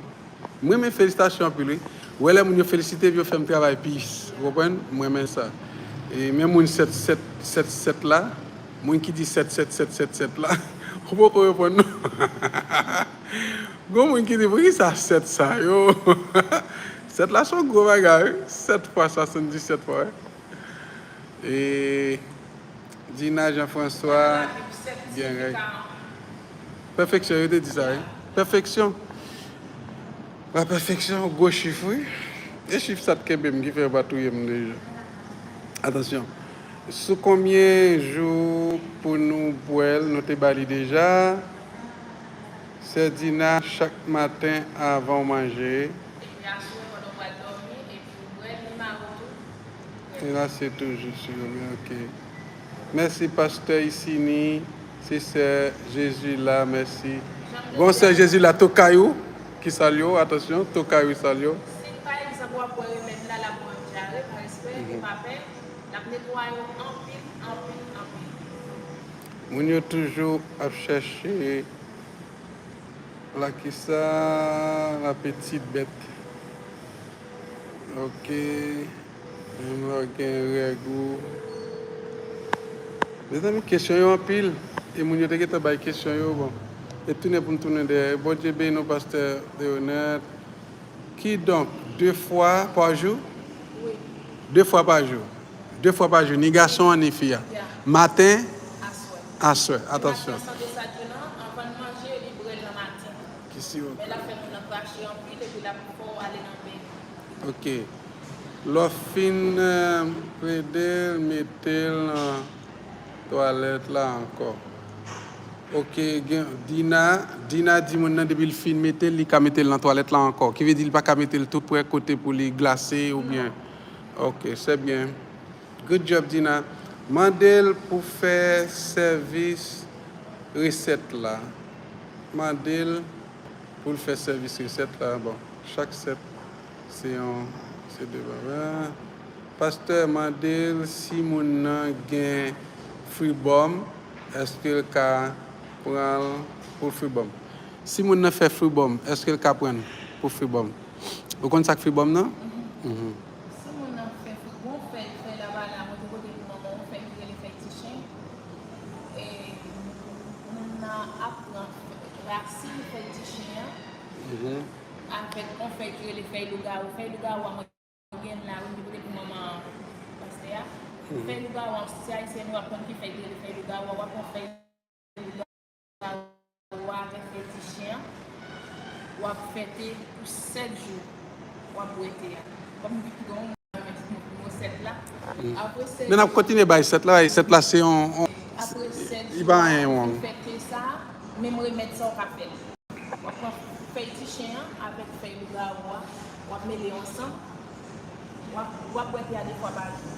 M renmen felisitasyon anpil, wi. Ou wè lè moun yo felisite, yo fè m travay plis. Ou konprann? M renmen sa. E men moun sèt sèt sèt sèt la, moun ki di sèt sèt sèt sèt sèt la, ou poko reponn non. Gon moun ki di, "Poukisa sèt sa yo?" Sèt la se yon gwo bagay, wi. Sèt fwa swasanndisèt fwa, wi. E Dina Jean François, gen règ. Pèfeksyon, yo te di sa, wi. Pèfeksyon. La pèfeksyon, gwo chif, wi. E chif sa t kenbe m ki fè yo pa touye m deja. Atansyon. Sou konbyen jou pou nou bwè l, nou te ba li deja. Sè Dina, chak maten avan w manje. Epi aswè, pandan w pral dòmi, epi w bwè l, li mare w tou. E la, se toujou sou yo, men ok. Mèsi, pastè Isini. Se sè Jezi la, mèsi. Bon, sè Jezi la, tokay ou ki salye w, atansyon, tokay ou salye w. Si, pa egzanp, w ap bwè remèd la, l ap pran dyare, pa respè, e pa pè, l ap netwaye w anpil, anpil, anpil. Moun yo toujou ap chèche la ki sa, la petite bête. Ok. Menm lè w gen règ ou. Mezanmi, kesyon yo anpil. E moun yo te gentan bay kesyon yo, bon. E tounen pou m tounen dèyè. Bondye beni w, pastè Leonard. Kidonk, de fwa pa jou? Wi. De fwa pa jou. De fwa pa jou, ni gason an, ni fi a. Ya. Maten, aswè. Aswè. Atansyon. Maten, san de sa di nan, anvan l manje, li bwè l nan maten. Ki sirop? Men l ap fè moun nan krache anpil, epi l ap fè w ale nan benyen. Ok. Lè w fin, eh, plede l, mete l nan twalèt la ankò. Ok, gen, Dina, Dina di moun nan depi l fin mete l, li ka mete l nan twalèt la ankò. Ki vle di li pa ka mete l tou prè kote pou li glase oubyen. Ok, c'est bien. Good job, Dina. Mande l pou fè sèvis resèt la. Mande l pou l fè sèvis resèt la. Bon, chak sèt, se yon, se de baba. Pastè mande l si moun nan gen fribòm, èske l ka pran l pou fribòm? Si moun nan fè fribòm, èske l ka pran l pou fribòm? Ou konn sa k fribòm nan? Mhm. Si moun nan fè fribòm, fèy, fèy la pa la, mwen te pote pou manman w, fèy ki rele fèy ti chen. E moun nan ap pran rasin fèy ti chen an, mhm, avèk yon fèy ki rele fèy lougawou. Fèy lougawou a, mwen gen la, wi, m te pote pou manman pastè a. Mhm. Fèy lougawou a, si se ayisyen nou ap konn ki fèy ki rele fèy lougawou a, w ap pran fèy lougawou a avèk fèy ti chen an, w ap fè te pou sèt jou, w ap bwè te a. Kòm m di ki gen yon mo sèt la. Mm. Apre sèt. Men n ap kontinye bay sèt la, e sèt la se yon, yon, apre sèt jou, li pa anyen, w ap fè te sa, menm remèd sa w ka fè l. W ap pran fèy ti chen an avèk fèy lougawou a, w ap mele yo ansanm, w ap, w ap bwè te a de fwa pa jou.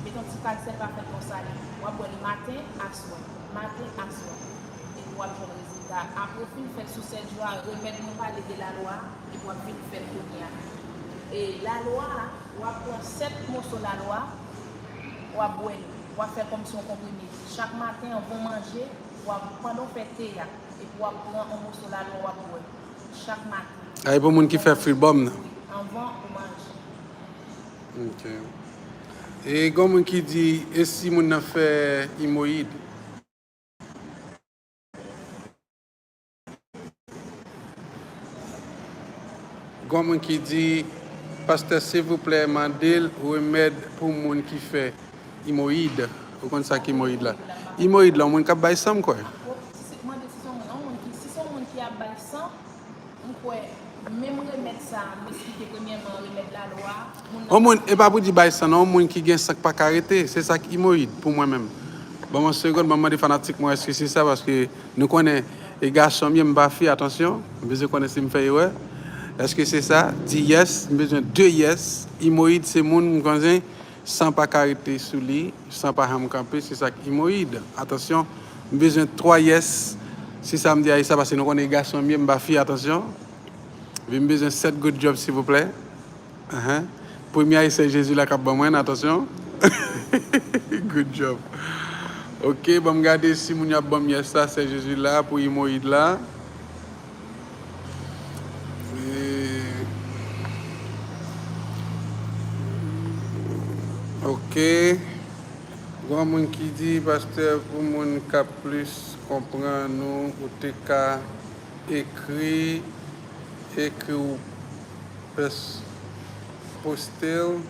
Met yon ti kal sèl pa fè l konsa li. W ap bwè li maten, aswè, maten, aswè. Epi w ap jwenn rezilta. Apre w fin fè l sou sèt jou a, remèd mwen pale de lalwa, epi w ap vin fè l kounye a. E lalwa a, w ap pran sèt moso lalwa, w ap bwè li. W ap fè kòmsi yon konprime. Chak maten, anvan w manje, w ap, pandan w fè te a, epi w ap pran yon moso lalwa, w ap bwè. Chak maten. A, e pou moun ki fè fribòm nan. Wi, anvan ou manje. Ok. E gen moun ki di, e si moun nan fè imoyid? Gen moun ki di, pastè, silvouplè, mande l remèd pou moun ki fè imoyid. Ou konn sa k imoyid la? Imoyid la, yon moun k ap bay san, m kwè. Mande si se yon moun, yon moun ki, si se yon moun ki ap bay san, m kwè, menm remèd sa a, m esplike premyèman remèd lalwa, moun nan. Yon moun, e pa pou di bay san, non, yon moun ki gen san k pa ka rete, se sa k imoyid pou mwen menm. Ban m yon segonn, ban m mande fanatik mwen èske se sa, paske nou konnen e gason m ye, m pa fi, atansyon. M bezwen konnen si m fè erè. Èske se sa? Di yes, m bezwen de yes. Emoyid se moun m konnen san pa ka rete sou li, san pa janm kanpe, se sa k emoyid. Atansyon, m bezwen twa yes. Se sa m di a, e sa, paske nou konnen e gason m ye, m pa fi, atansyon. Epi m bezwen sèt good job, silvouplè. Ahan. Premye a, e sè Jezi la k ap ban mwen, atansyon. Good job. Ok, ban m gade si moun yo ap ban m yes la, sè Jezi la, pou emoyid la. E, ok. Gon moun ki di, pastè, pou moun k ap plis konprann ou, ou te ka ekri, ekri w pès-, poste l.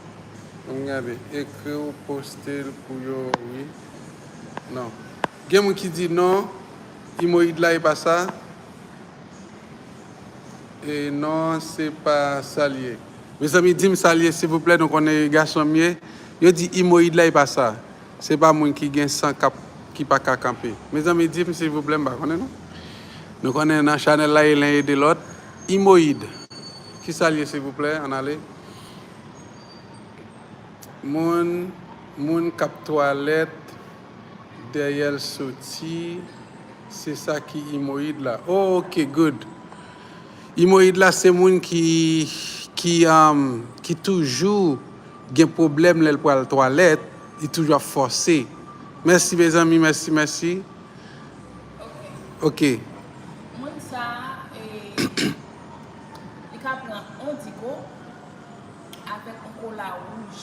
Ann gade, ekri w poste l pou yo, wi. Non. Gen moun ki di non, emoyid la e pa sa. E non, se pa sa l ye. Mezanmi, di m sa l ye, silvouplè, nou konnen gason m ye. Yo di emoyid la e pa sa. Se pa moun ki gen san k ap, ki pa ka kanpe. Mezanmi, di m silvouplè, m pa konnen non. Nou konnen nan chanèl la, e len ede lòt. Emoyid. Ki sa l ye, silvouplè? Ann ale. Moun, moun k ap twalèt dèyè l soti, se sa ki emoyid la. Oh, ok, good. Emoyid la se moun ki, ki, um, ki toujou gen pwoblèm lè l pral twalèt, li toujou ap fòse. Mèsi, mezanmi, mèsi, mèsi. Ok. Ok. Moun sa a, e, li ka pran yon diko avèk yon kola wouj.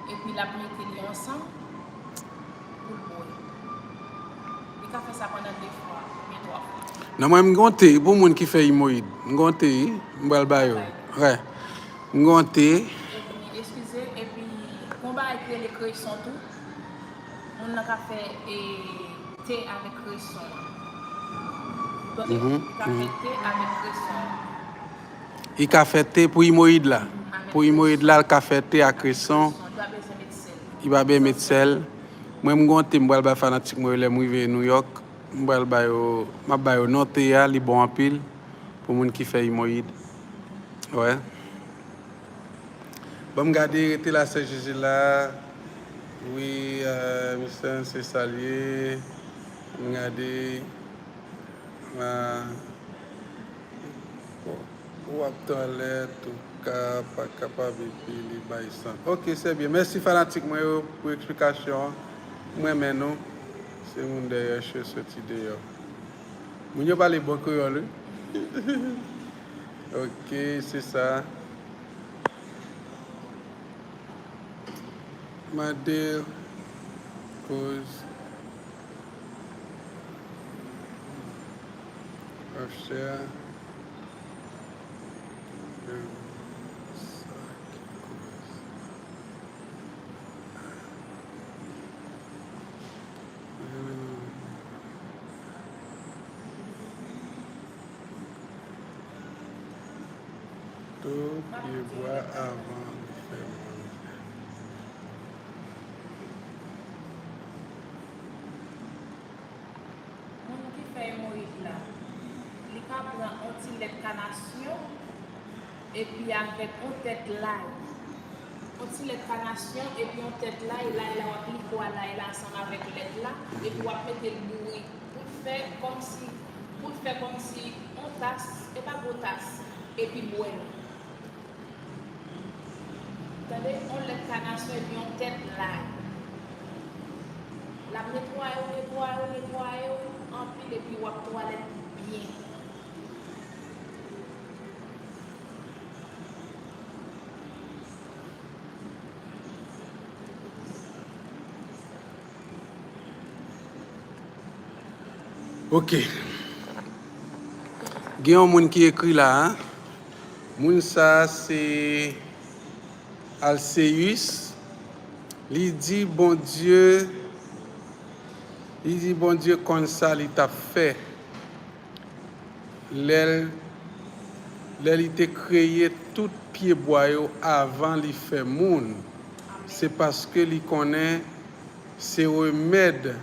Epi l ap mete li ansanm pou l bwè. Li ka fè sa pandan de fwa oubyen twa fwa. Non, mwen, m gen yon te pou moun ki fè emoyid. M gen yon te, wi. M pral ba yo. Wè. M gen yon te. Epi, eskize, epi, gon bagay ki rele kreson tou. Moun nan ka fè, e, te avèk kreson an. Tande? Mhm, li ka fè te avèk kreson an. Li ka fè te pou emoyid la. Pou emoyid la, li ka fè te ak kreson. Li pa bezwen met sèl. Li pa bezwen met sèl. Mwen, m gen yon te m pral bay fanatik mwen yo lè m rive New York. M pral ba yo, m ap ba yo non te a, li bon anpil pou moun ki fè emoyid. Wè. Ban m gade, rete la, sè Jezi la. Wi, euh, misye se sa l ye. M gade. Ah, w ap twalèt, ou ka pa kapab epi li bay san. Ok, se byen. Mèsi fanatik mwen yo pou eksplikasyon an. M renmen nou. Se moun dèyè che soti deyò. Moun yo pale bon kreyòl, wi. Ok, se sa. Mande koz afè a. Sa ki koz. Tou pyebwa avan li fè manje. Moun ki fè emoyid la, li ka pran yon ti lèt kanasyon epi avèk yon tèt lay. Yon ti lèt kanasyon epi yon tèt lay, lay la w ap likwa lay la ansanm avèk lèt la, epi w ap mete l bouri pou l fè kòmsi, pou l fè kòmsi yon tas, e pa gwo tas, epi bwè l. Tande, yon lèt kanasyon epi yon tèt lay. L ap netwaye w, netwaye w, netwaye w anpil epi w ap twalèt byen. Ok. Gen yon moun ki ekri la, a. Moun sa a se Alcéus. Li di Bondye, li di Bondye konn sa li t ap fè. Lè l, lè li te kreye tout pyebwa yo avan li fè moun, se paske li konnen Se remèd.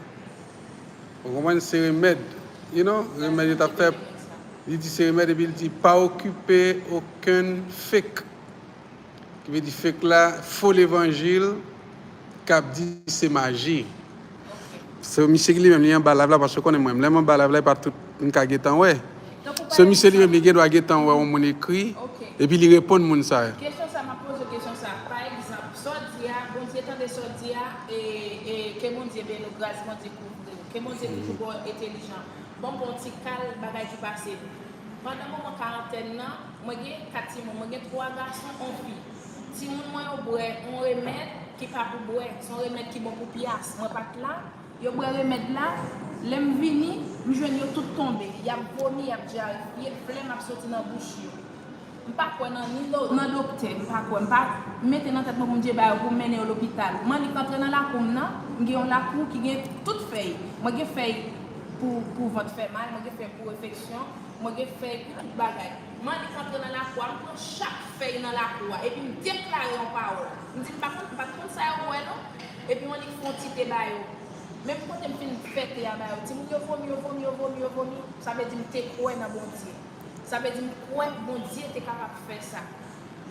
Ou konprann? Se remèd. You know, remèd yo t ap fè. Li di se remèd epi li di pa okipe okenn fake. Ki vle di fake la, fo levanjil k ap di se maji. Se misye ki li menm li anba live la, paske w konnen mwen, lè m anba live la, e pa tout m ka gentan wè. Se misye li menm li gen dwa gentan wè yon moun ekri, epi li reponn moun sa yo. Kesyon sa, m ap poze w kesyon sa. Pa egzanp, sa w di a, Bondye tande sa w di a, e, e ke Bondye beni w, gras Bondye kouvri w. Ke Bondye toujou ba w entèlijans. Ban m ba w ti kal bagay ki pase m. Pandan moman karantèn nan, mwen gen kat timoun, mwen gen twa gason, yon fi. Timoun mwen yo bwè yon remèd ki pa pou bwè, se yon remèd ki bon pou pyas. Mwen pa t la, yo bwè remèd la, lè m vini, m jwenn yo tout tonbe, y ap vomi, y ap dyare, flèm ap soti nan bouch yo. M pa kwè nan ni do- nan doktè, m pa kwè, m pa mete nan tèt mwen pou m je ba yo pou m mennen yo lopital. M annik antre nan lakou m nan, m gen yon lakou ki gen tout fèy. Mwen gen fèy pou, pou vant fè mal, mwen gen fèy pou enfeksyon, mwen gen fèy pou tout bagay. M annik antre nan lakou a, m pran chak fèy nan lakou a, epi m deklare yon pawòl. M di, m pa konn, m pa t konn sa yo bwè non. Epi m annik fè yon ti te ba yo. Menm kote m fin fè te a ba yo, timoun yo vomi, yo vomi, yo vomi, yo vomi. Sa vle di m te kwè nan Bondye. Sa vle di m kwè Bondye te kapab fè sa.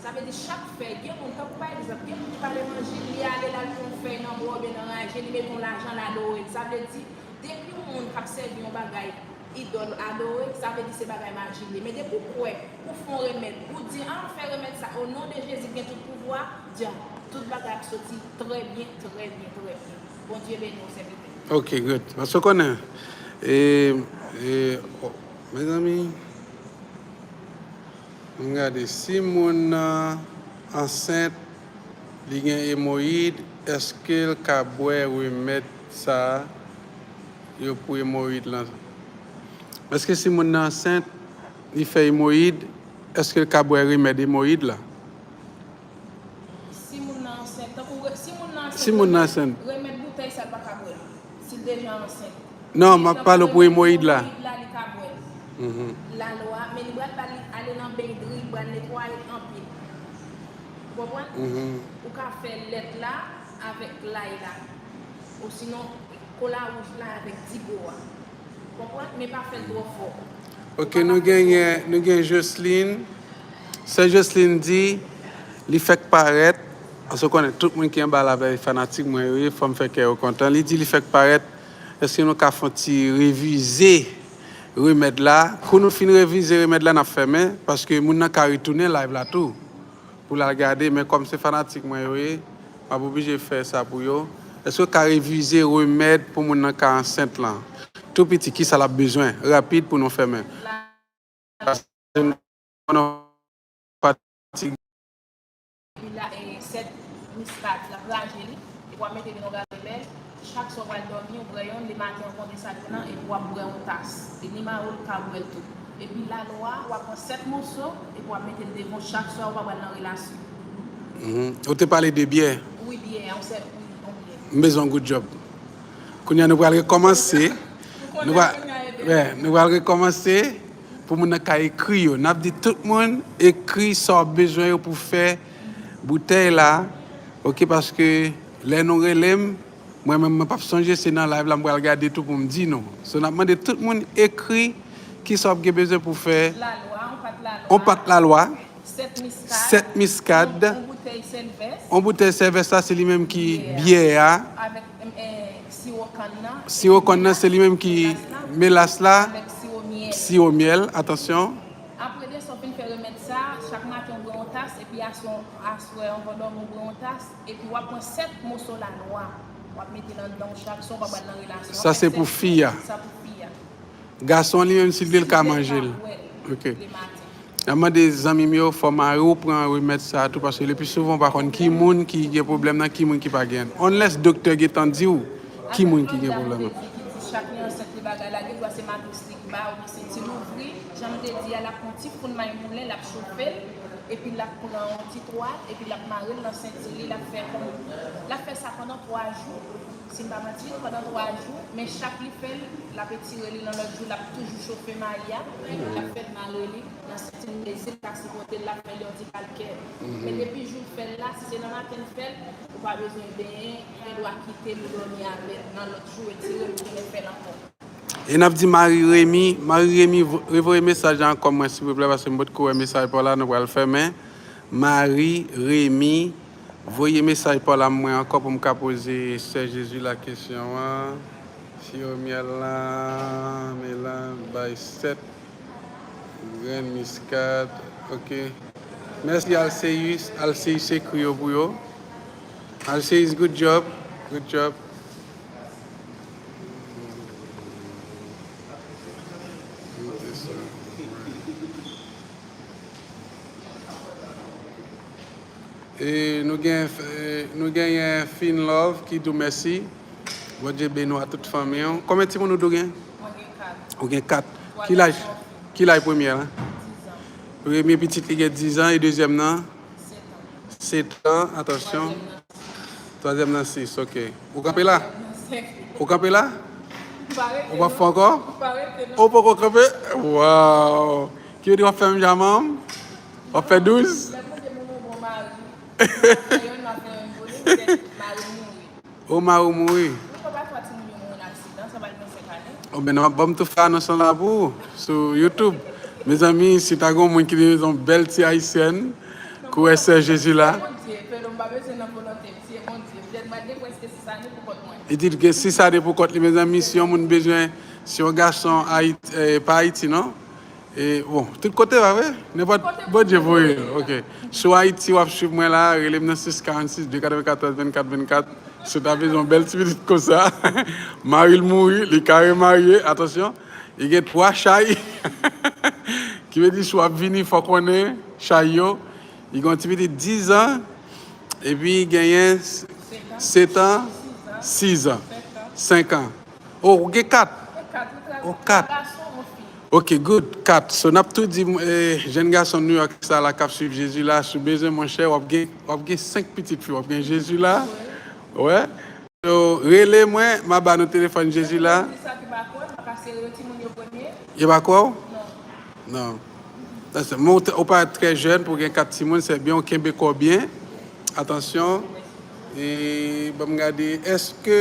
Sa vle di chak fèy, gen moun, tankou pa egzanp, gen moun ki pa levanjil, li ale l al pran yon fèy nan bwa oubyen nan raje, li mete yon lajan, l adore l. Sa vle di, depi yon moun k ap sèvi yon bagay, idòl, adore, sa vle di se bagay maji li ye. Men depi w kwè, ou fè yon remèd, ou di, a, m fè remèd sa, o non de Jezi ki gen tout pouvwa, djan, tout bagay ap soti trè byen, trè byen, trè byen. Bondye beni w, sèvitè. Ok, good. Paske w konnen, e, e, o, mezanmi, ann gade, si moun nan ansent, li gen emoyid, èske l ka bwè remèd sa yo pou emoyid lan? Èske si moun nan ansent, li fè emoyid, èske l ka bwè remèd emoyid la? Si moun nan ansent, tankou re- si moun nan ansent, Si moun nan ansent. Remèd boutèy sa l pa ka bwè l. Si l deja ansent. Non, m ap pale w pou emoyid la. Emoyid la, li ka bwè l. Mhm. Lalwa, men li pral ba li ale nan beny dri, li pral netwaye l anpil. Ou konprann? Mhm. Ou ka fè lèt la avèk lay la. Osinon, kola wouj la avèk digo a. Konprann? Men pa fè l twò fò. Ok, nou genyen, nou gen Jocelyn. Sè Jocelyn di, li fèk parèt, paske w konnen tout moun ki anba live la, e fanatik mwen yo ye, fò m fè kè yo kontan. Li di li fèk parèt, èske nou ka fè yon ti revize remèd la? Kou nou fin revize remèd la, n ap fèmen, paske moun nan ka retounen live la tou. Pou l al gade, men kòm se fanatik mwen yo ye, m ap oblije fè sa pou yo. Èske w ka revize remèd pou moun nan ka ansent lan? Tou piti, kisa l ap bezwen? Rapid pou nou fèmen. Paske nou konnen w fatige. Epi la, e, sèt miskad la, raje li, epi w ap mete li nan gazemèl. Chak swa w pral dòmi, ou bwè yonn, lematen an konte sa l pran, epi w ap bwè yon tas. E ni Mawo l ka bwè l tou. Epi lalwa, w ap pran sèt moso, epi w ap mete l devan w chak swa, ou pa pral nan relasyon. Mhm. Ou te pale de byè. Wi, byè, yon sèl, wi, yon byè. M bezwen yon good job. Kounye a nou pral rekòmanse. Nou pral, wè, nou pral rekòmanse pou moun nan ka ekri yo. N ap di tout moun ekri sa w bezwen yo pou fè boutèy la. Ok, paske lè nou rele m, mwen menm mwen p ap sonje, se nan live la m pral gade tou pou m di nou. So n ap mande tout moun ekri kisa w ap gen bezwen pou fè. Lalwa, yon pat lalwa. Yon pat lalwa. Sèt miskad. Sèt miskad. Yon, yon boutèy sèlvès. Yon boutèy sèlvès la, se li menm ki byè a. Byè a. Avèk, em, em, siwo kann nan. Siwo kann nan, se li menm ki melas la. Melas la. Avèk siwo myèl. Siwo myèl, atansyon. Apre de sa w fin fè remèd sa, chak maten w bwè yon tas, epi aswè, aswè anvan dòmi w bwè yon tas, epi w ap pran sèt moso lalwa. W ap mete l anndan w chak swa, w pa pral nan relasyon. Sa se pou fi a. Sa pou fi a. Gason an li menm, si l vle, l ka manje l. Ok. N ap mande zanmi m yo, fò mari w pran remèd sa a tou, paske le pli souvan, w pa konn ki moun ki gen pwoblèm nan, ki moun ki pa gen. Unless doktè gentan di w ki moun ki gen pwoblèm nan. Chak li ansent, li bagay la, gen dwa se matris li k ba, oubyen se ti louvri. Jan m te di a, l ap pran ti foun may moulen, l ap chofe l. epi l ap pran yon ti twal, epi l ap mare l nan senti li, l ap fè kòm, l ap fè sa pandan twa jou. Si m pa manti, pandan twa jou, men chak li fè l, l ap etire li nan lòt jou, l ap toujou chofe mayi a, l ap fè l mare li nan senti l, men zil pa sipote l, l ap fè l yon ti kalkè. Men depi jou l fè l la, si se nan maten l fè l, ou pa bezwen benyen, ou gen dwa kite l, ou dòmi avè l, nan lòt jou, etire l, ou tounen fè l ankò. E n ap di Marie Remy, Marie Remy, vo- revoye mesaj la ankò mwen, silvouplè, paske m potko wè mesaj pa w la, nou pral fèmen. Marie Remy, voye mesaj pa w la mwen ankò pou m ka poze Sè Jezi la kesyon an. Siwo myèl la, men la, bay sèt grenn miskad, ok. Mèsi Alseus, Alseus ekri yo pou yo. Alseus, good job, good job. E nou gen, e, nou genyen Fin Love ki di w mèsi. Bondye beni w a tout fanmi w. Konbyen timoun ou di w gen? Mwen gen kat. Ou gen kat. Twa gason, yon fi. Ki laj, ki laj premyè a? Diz an. Premye pitit li gen diz an e dezyèm nan? Sèt an. Sèt an, atansyon. Twazyèm nan sis. Twazyèm nan sis, ok. Ou kanpe la? Twazyèm nan senk. Ou kanpe la? M pa rete non. Ou pa fè ankò? M pa rete non. Ou poko kanpe? Waw! Ki vle di w ap fè menm jan manman m? W ap fè douz? Lè Bondye ban mwen bon mari, m ap fè yonn, m ap fè yonn pou li, petèt mari m mouri. O, mari w mouri? Wi, papa twa timoun yo mouri nan aksidan, sa pa gen senk ane. O, men non, ban m tou fè anons lan la pou ou, sou YouTube. Mezanmi, si ta gen yon moun ki te bezwen yon bèl ti ayisyèn, kourè Sè Jezi la. Se Bondye, Pedro, m pa bezwen nan volonte m, se Bondye. Petèt m pral gen prèske sis ane pou kont mwen. Li di l gen sis ane pou kont li, mezanmi, si yon moun bezwen, si yon gason Ayiti, eh, pa Ayiti, non? E, bon, tout kote, pa vre? Nenpòt, Bondye voye l, ok. Si w Ayiti, w ap swiv mwen la, rele m nan sis karannsis de katrevenkatòz vennkat vennkat. Si w ta bezwen yon bèl ti pitit konsa, mari l mouri, li ka remarye, atansyon, li gen twa chay. Ki vle di, si w ap vini, fò w konnen chay yo. Li gen yon ti pitit diz an, epi genyen sèt an, sis an, senk an. O, ou gen kat? Ou kat. Ok, good. Kat. So, n ap tou di, eh, jèn gason New York sa la k ap swiv Jezi la, si w bezwen, monchè, w ap gen, w ap gen senk pitit fi, w ap gen Jezi la. Wè. So, rele mwen, m a ba nou telefòn Jezi la. Di sa ki pa kwè, m pa ka sere yo timoun yo premye. Yo pa kwè w? Non. Non. That's it. Men ou te- ou parèt trè jèn pou gen kat timoun, se byen, ou kenbe kò w byen. Atansyon. E ban m gade, èske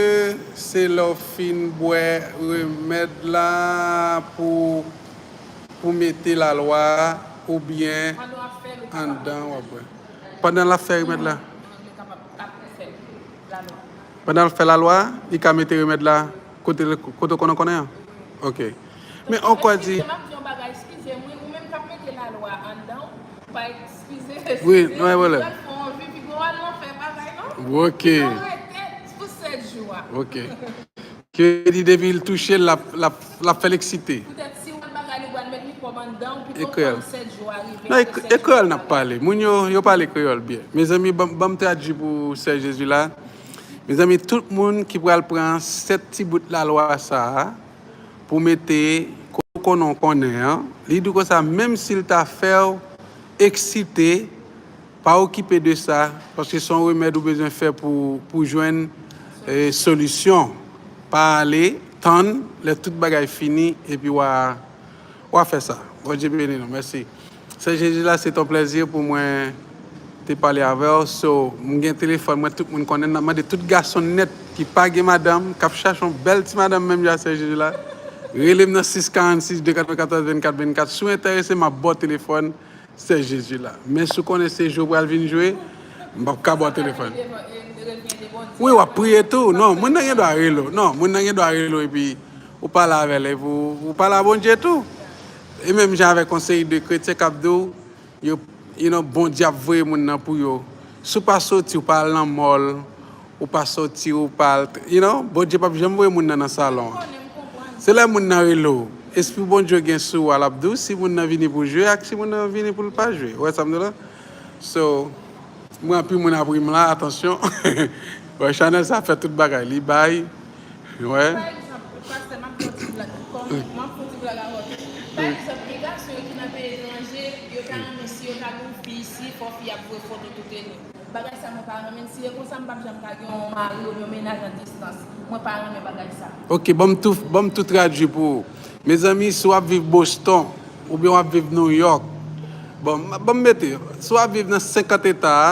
se lè w fin bwè remèd la pou, pou mete lalwa a oubyen anndan w ap bwè? Pandan l ap fè remèd la? Pandan l ap fè lalwa a, li ka mete remèd la kote, kote w konnen w konnen an? Ok. Men ankò di. Eskize, m ap di yon bagay, eskize m, wi, ou menm k ap mete lalwa anndan w, pa eskize, eskize, wi, non, e vole. Pral fè w anvi, pi gwo al nan fè bagay, non? Ok. Pi gwo rete pou sèt jou a. Ok. Ki vle di depi l touche l, l ap, l ap, l ap fè l eksite. Poutèt si w al bagay li, ou pral met mikwòb anndan w, pi gwo tan sèt jou a rive. Non, e kreyòl n ap pale. Moun yo, yo pale kreyòl byen. Mezanmi, ban, ban m tradui pou Sè Jezi la. Mezanmi, tout moun ki pral pran sèt ti bout lalwa sa a pou mete kote w konnen w konnen an, li di w konsa, menm si l ta fè w eksite, pa okipe de sa, paske se yon remèd ou bezwen fè pou, pou jwenn, eh, solisyon. Pa ale, tann, lè tout bagay fini, epi w a, w a fè sa. Bondye beni nou. Mèsi. Sè Jezi la, se yon plèzi pou mwen te pale avè w. So, m gen telefòn mwen, tout moun konnen, n ap mande tout gason nèt ki pa gen madanm, k ap chache yon bèl ti madanm menm jan Sè Jezi la, rele m nan sis karannsis de katrevenkatòz vennkat vennkat. Si w enterese, m ap ba w telefòn Sè Jezi la. Men si w konnen se jwe w pral vin jwe, m p ap ka ba w telefòn. Wi, w ap priye tou. Non, moun nan gen dwa rele w. Non, moun nan gen dwa rele w epi ou pale avè l, epi ou, ou pale a Bondye tou. E menm jan avèk yon seri de kretyen k ap di w, yo, you know, Bondye ap voye moun nan pou yo. Si w pa soti, w pa al nan mòl, ou pa soti, ou pa al, you know, Bondye p ap janm voye moun nan nan salon an. Se lè moun nan rele w, Espri Bondye gen sou ou a, l ap di w si moun nan vini pou jwe ak si moun nan vini pou l pa jwe. Ou wè sa m di w la? So, mwen, anpil moun ap ri m la, atansyon. Bon, chanèl sa fè tout bagay, li bay, wè. Pa egzanp, pastè, m ap fè yon ti blag, kòm, m ap fè yon ti blag avè w tou. Pa egzanp, gen gason yo ki nan peyi etranje, yo ta renmen si yo ta gen yon fi isi, fò fi ap voye foto tout eni. Bagay sa mwen pa renmen l. Si e konsa, m p ap janm ka gen yon mari oubyen yon mennaj an distans. Mwen pa renmen bagay sa. Ok, ban m tou, ban m tou tradui pou ou. Mezanmi, si w ap viv Boston, oubyen w ap viv New York, bon, m- ban m mete, si w ap viv nan senkant eta a,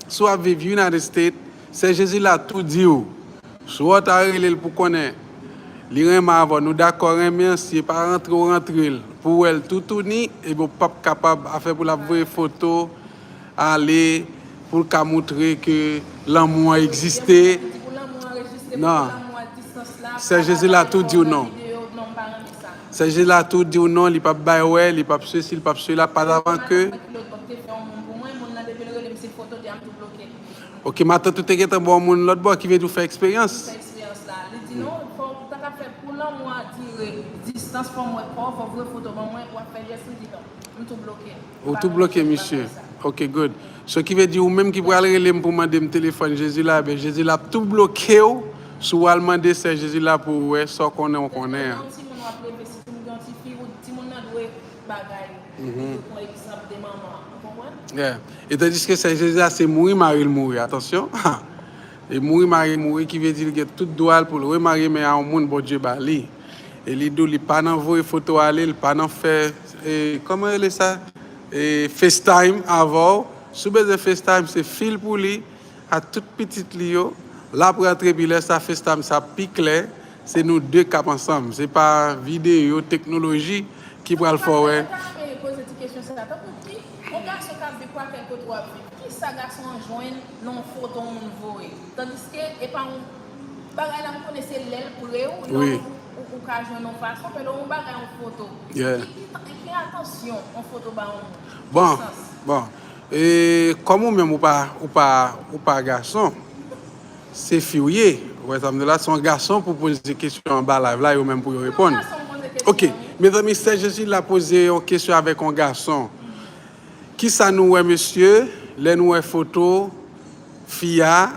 si w ap viv United States, Sè Jezi la tou di w. Si w ta rele l pou konnen li renmen avè w, nou dakò renmen an, si e pa rantre w rantre l, pou w wè l toutouni, ebyen w p ap kapab afè pou l ap voye foto, ale, pou l ka montre ke lanmou an egziste. Non. Sè Jezi la tou di w non. Sè Jezi la tou di w non, li p ap bay wè, li p ap sesi, li p ap sela, pa avan ke Ok, matant ou te gentan ba w moun lòt bò, ki vle di w fè eksperyans. Fè eksperyans la. Li di non, fò w ta ka fè pou lanmou a dire distans, fò m wè kò w, fò w voye foto ban mwen, w ap fè jès, li di non. M tou bloke l. Ou tou bloke misye. Ok, good. So ki vle di ou menm ki pral rele m pou mande m telefòn Jezi la, ben Jezi la ap tou bloke w si w al mande sè Jezi la pou w wè sa w konnen w konnen an. Yon timoun w ap leve, si timoun gen yon ti fi, ou timoun nan dwe bagay. Mhm. Yo pran egzanp de manman an. Ou konprann? Yeah. E tandiske Sè Jezi a se mouri mari l mouri. Atansyon. E mouri mari l mouri ki vle di l gen tout dwa l pou l remarye men a yon moun Bondye ba li. E li di w li pa nan voye foto ale, li pa nan fè, e, kòman rele sa? E, FaceTime avè w. Si w bezwen FaceTime, se fi l pou li. A tout pitit li yo, l ap rantre, epi lè sa FaceTime sa pi klè, se nou de k ap ansanm. Se pa videyo, teknoloji ki pral fè w wè. Mwen ta renmen poze ti kesyon sa a. Tankou ki, yon gason k ap viv kwakèl kote w ap viv, kisa gason an jwenn nan yon foto moun voye? Tandiske, e pa yon bagay la, m konnen se lè l pre w, lè w, ou, ou ka jwenn yon fason, men lè yon bagay, yon foto. Yeah. Ki, ki, ki atansyon yon foto ba yon moun? Bon, bon. E kòm ou menm ou pa, ou pa, ou pa gason, se fi w ye. Ou wè sa m di la, se yon gason pou poze kesyon anba live la, yo menm pou yo reponn. Ok, mezanmi, Sè Jezi la poze yon kesyon avèk yon gason. Kisa nou wè, mesye, lè nou wè foto fi a,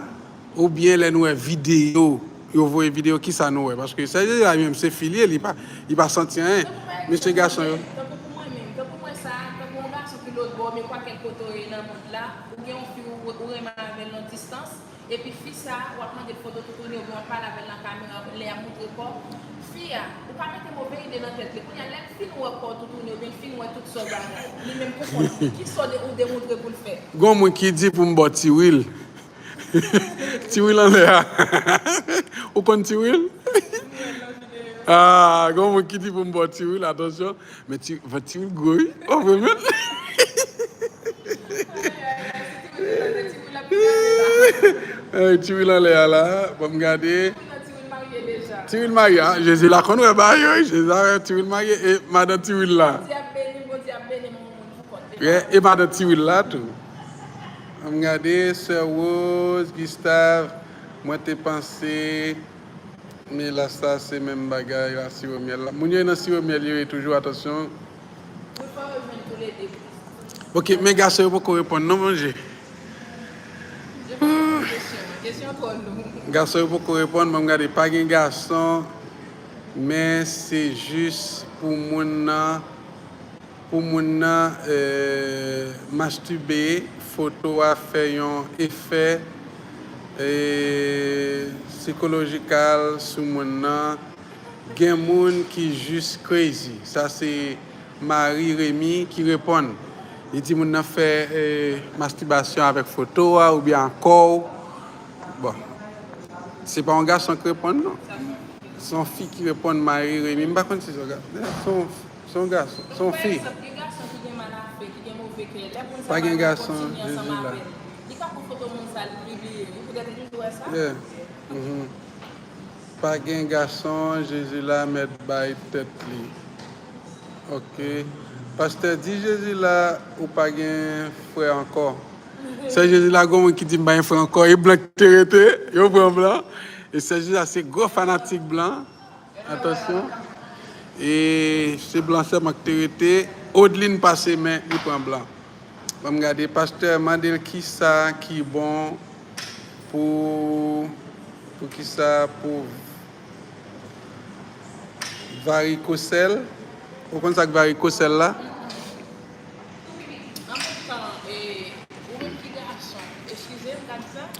oubyen lè nou wè videyo, yo voye videyo, kisa nou wè? Paske Sè Jezi la menm se fi l ye, li pa, li pa santi anyen. Mesye gason yo. Tankou pou mwen menm, tankou mwen sa, tankou yon gason ki lòtbò, men kwakèl kote w ye nan mond la, ou gen yon fi ou, ou renmen avè l nan distans, epi fi sa, w ap mande l foto toutouni, oubyen w ap pale avè l nan kamera, lè y ap montre kò. Fi a, ou pa mete move ide nan tèt li. Kounye a, lè l fin wè kò w toutouni, oubyen l fin wè tout sa w bagay, li menm pou kont li, kisa w de- ou demontre pou l fè? Gon moun ki di pou m ba w Tiwil. Tiwil anlè a. Ou konn Tiwil? Ah, gon moun ki di pou m ba w Tiwil, atansyon. Men ti, vant Tiwil gwo, wi. Oh, vre menm. Eh, Tiwil anlè a la. Ban m gade. Tiwil marye, ah, Jezi la konn wè bagay yo, wi. Jezi la wè Tiwil marye. E madan Tiwil la. Yeah, e madan Tiwil la tou. An m gade, Sè Rose, Gustave, mwen te panse, men la sa se menm bagay la, siwo myèl la. Moun yo nan siwo myèl yo ye toujou, atansyon. Ok, men gason yo poko reponn non, manje. Gason yo poko reponn, ban m gade, pa gen gason, men se jis pou moun nan. Pou moun nan, eh, mastibe, foto a fè yon efè, eh, sikolojikal sou moun nan. Gen moun ki jis crazy. Sa se Marie Remy ki reponn. Li di moun nan fè, eh, mastibasyon avèk foto a oubyen ak kò w. Bon. Se pa yon gason ki reponn, non. Se yon fi ki reponn Marie Remy. M pa konn si se yon ga-, se yon, se yon gason, se yon fi. Pa gen gason, Jezi la. Yeah. Mhm. Pa gen gason, Jezi la mèt bay tèt li. Ok. Pastè, di Jezi la ou pa gen frè ankò. Sè Jezi la, gon moun ki di m pa gen frè ankò, e blan ki te rete, yo pran blan. E Sè Jezi la se gwo fanatik blan. Atansyon. E se blan sèlman ki te rete. Odlin pase men, li pran blan. Ban m gade, pastè, mande l kisa ki bon pou, pou kisa, pou varikosèl. Ou konn sa k varikosèl la?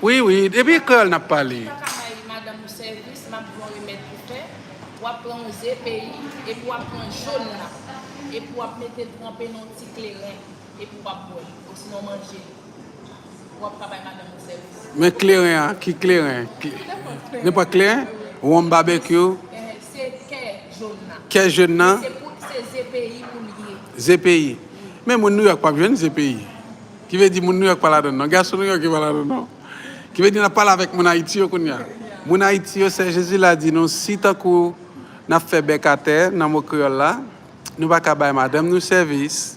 Wi, wi, depi kreyòl n ap pale. Ou pa ka bay madanm ou sèvis, m ap di w yon remèd pou fè. W ap pran yon ze peyi, epi w ap pran jòn nan. Epi w ap mete l tranpe nan yon ti kleren, epi w ap bwè l. Osinon manje l. W ap ka bay madanm ou sèvis. Men kleren an, ki kleren? Nenpòt kleren? Wonm babekyou? Eh, se kè jòn nan. Kè jòn nan? Se pou se ze peyi pou l ye. Ze peyi. Men moun Nouyòk p ap jwenn ze peyi. Ki vle di moun Nouyòk pa ladann non. Gason Nouyòk yo pa ladann non. Ki vle di n ap pale avèk moun Ayiti yo kounye a. Moun Ayiti yo, Sè Jezi la di nou, si tankou n ap fè bèk atè nan mo kreyòl la, nou pa ka bay madanm nou sèvis,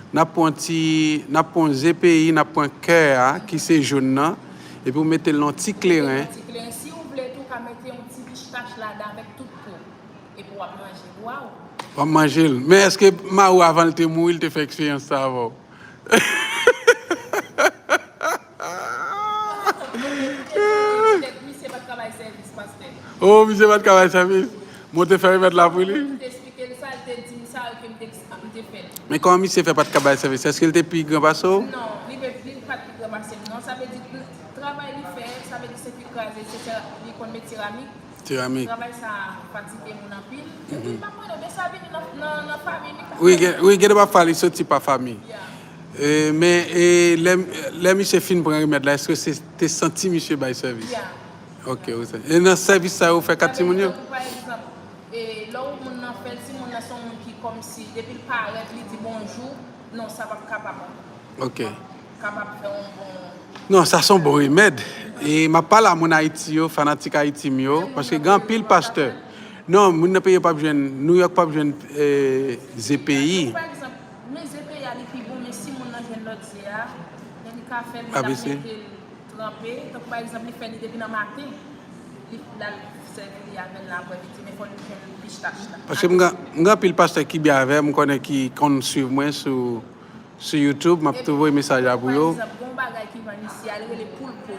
n ap pran ti, n ap pran ze peyi, n ap pran kè a, ki se jòn nan, epi w mete l nan ti kleren. Ti kleren. Si w vle tou, w ka mete yon ti pistach ladan avèk tout po. Epi w ap manje l. Waw! W ap manje l. Men èske mari w avan l te mouri, l te fè eksperyans sa avè w? Petèt misye pa t ka bay sèvis, pastè. Oh, misye pa t ka bay sèvis. Mwen te fè remèd la pou li. M te eksplike l sa, l te di m sa, ke m te, m te fè l. Men kòman misye fè pa t ka bay sèvis? Èske l te pi gran pase w? Non, li, li pa t pi gran pase m, non. Sa vle di, travay li fè, sa vle di se pi kraze, se, se, li konn met seramik. Seramik. Travay sa fatige moun anpil. Epi m pa konnen, men sa vini nan, nan, nan fanmi li. Wi, gen, wi, gen de pafwa li soti pa fanmi. Ya. E, men e, lè, lè misye fin pran remèd la, èske se te santi misye bay sèvis? Ya. Ok, wi. E nan sèvis sa yo fè kat timoun yo? Pa egzanp, e, lè yon moun nan fè l, timoun nan se yon moun ki kòmsi, depi l parèt, li di bonjou, non, sa p ap kapab. Ok. Kapab fè yon bon. Non, sa se yon bon remèd. E m ap pale a moun Ayiti yo, fanatik Ayiti m yo, paske gen anpil pastè. Non, moun nan peyi yo p ap jwenn, Nouyòk p ap jwenn eh, ze peyi. Pa egzanp, men ze peyi a li pi bon, men si moun nan jwenn lòt ze a, men li ka fè l, li ka mete l tranpe. Tankou pa egzanp, li fè li depi nan maten, li, l al sèvi li avè l, apre li di, men fò l jwenn pistach la. Paske m gen, m gen anpil pastè ki byen avè m, m konnen ki konn swiv mwen sou, sou YouTube, m ap tou voye mesaj la pou yo. Pa egzanp, gen yon bagay ki vann isi a, li rele poulpo.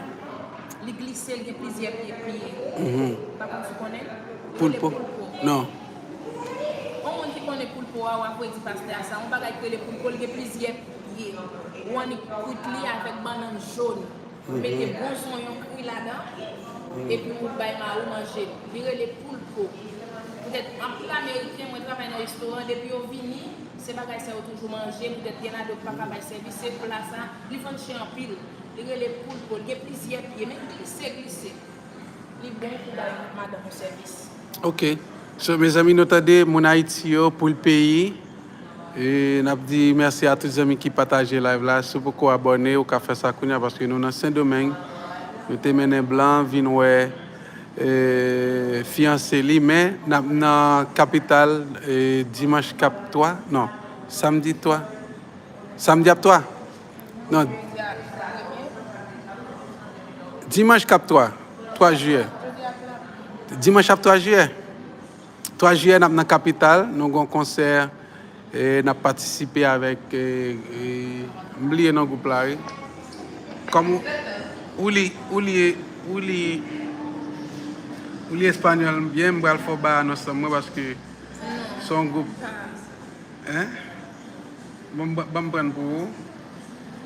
Li glise, li gen plizyè pye, pye. Pa konn si w konnen? Li rele Poulpo? Non. Yon moun ki konnen poulpo a, w ap redi pastè a sa. Yon bagay ki rele poulpo, li gen plizyè pye. Ou annik kwit li avèk bannann jòn. Ou mete bon zonyon kri ladan, epi ou bay mari w manje l. Li rele poulpo. Poutèt anpil Ameriken, mwen travay nan restoran, depi yo vini, se bagay sa yo toujou manje, poutèt gen ladan yo pa ka bay sèvis, se pla sa, li vann chè anpil. Li rele poulpo, li gen plizyè pye, men glise, glise. Li bon pou bay madanm ou sèvis. Ok. So, mezanmi, nou tande moun Ayiti yo, poul peyi. E n ap di mèsi a tout zanmi ki pataje live la. Si w poko abòne, ou ka fè sa kounye a, paske nou nan Sendomeng. Nou te mennen blan vin wè eh, fiyanse li, men n ap nan kapital eh, dimanch k ap twa, non, samdi twa. Samdi ap twa? Non. Dimanch k ap twa, twa jiyè. Dimanch ap twa jiyè. Twa jiyè, n ap nan kapital, nou gen yon konsè, eh, n ap patisipe avèk, eh, eh, m bliye non gwoup la, wi. Kòm ou, ou li, ou li, ou li, ou li espanyòl byen, m pral fè w bay anons lan mwen, paske se yon gwoup. Hein? Bon, ban m pran pou ou.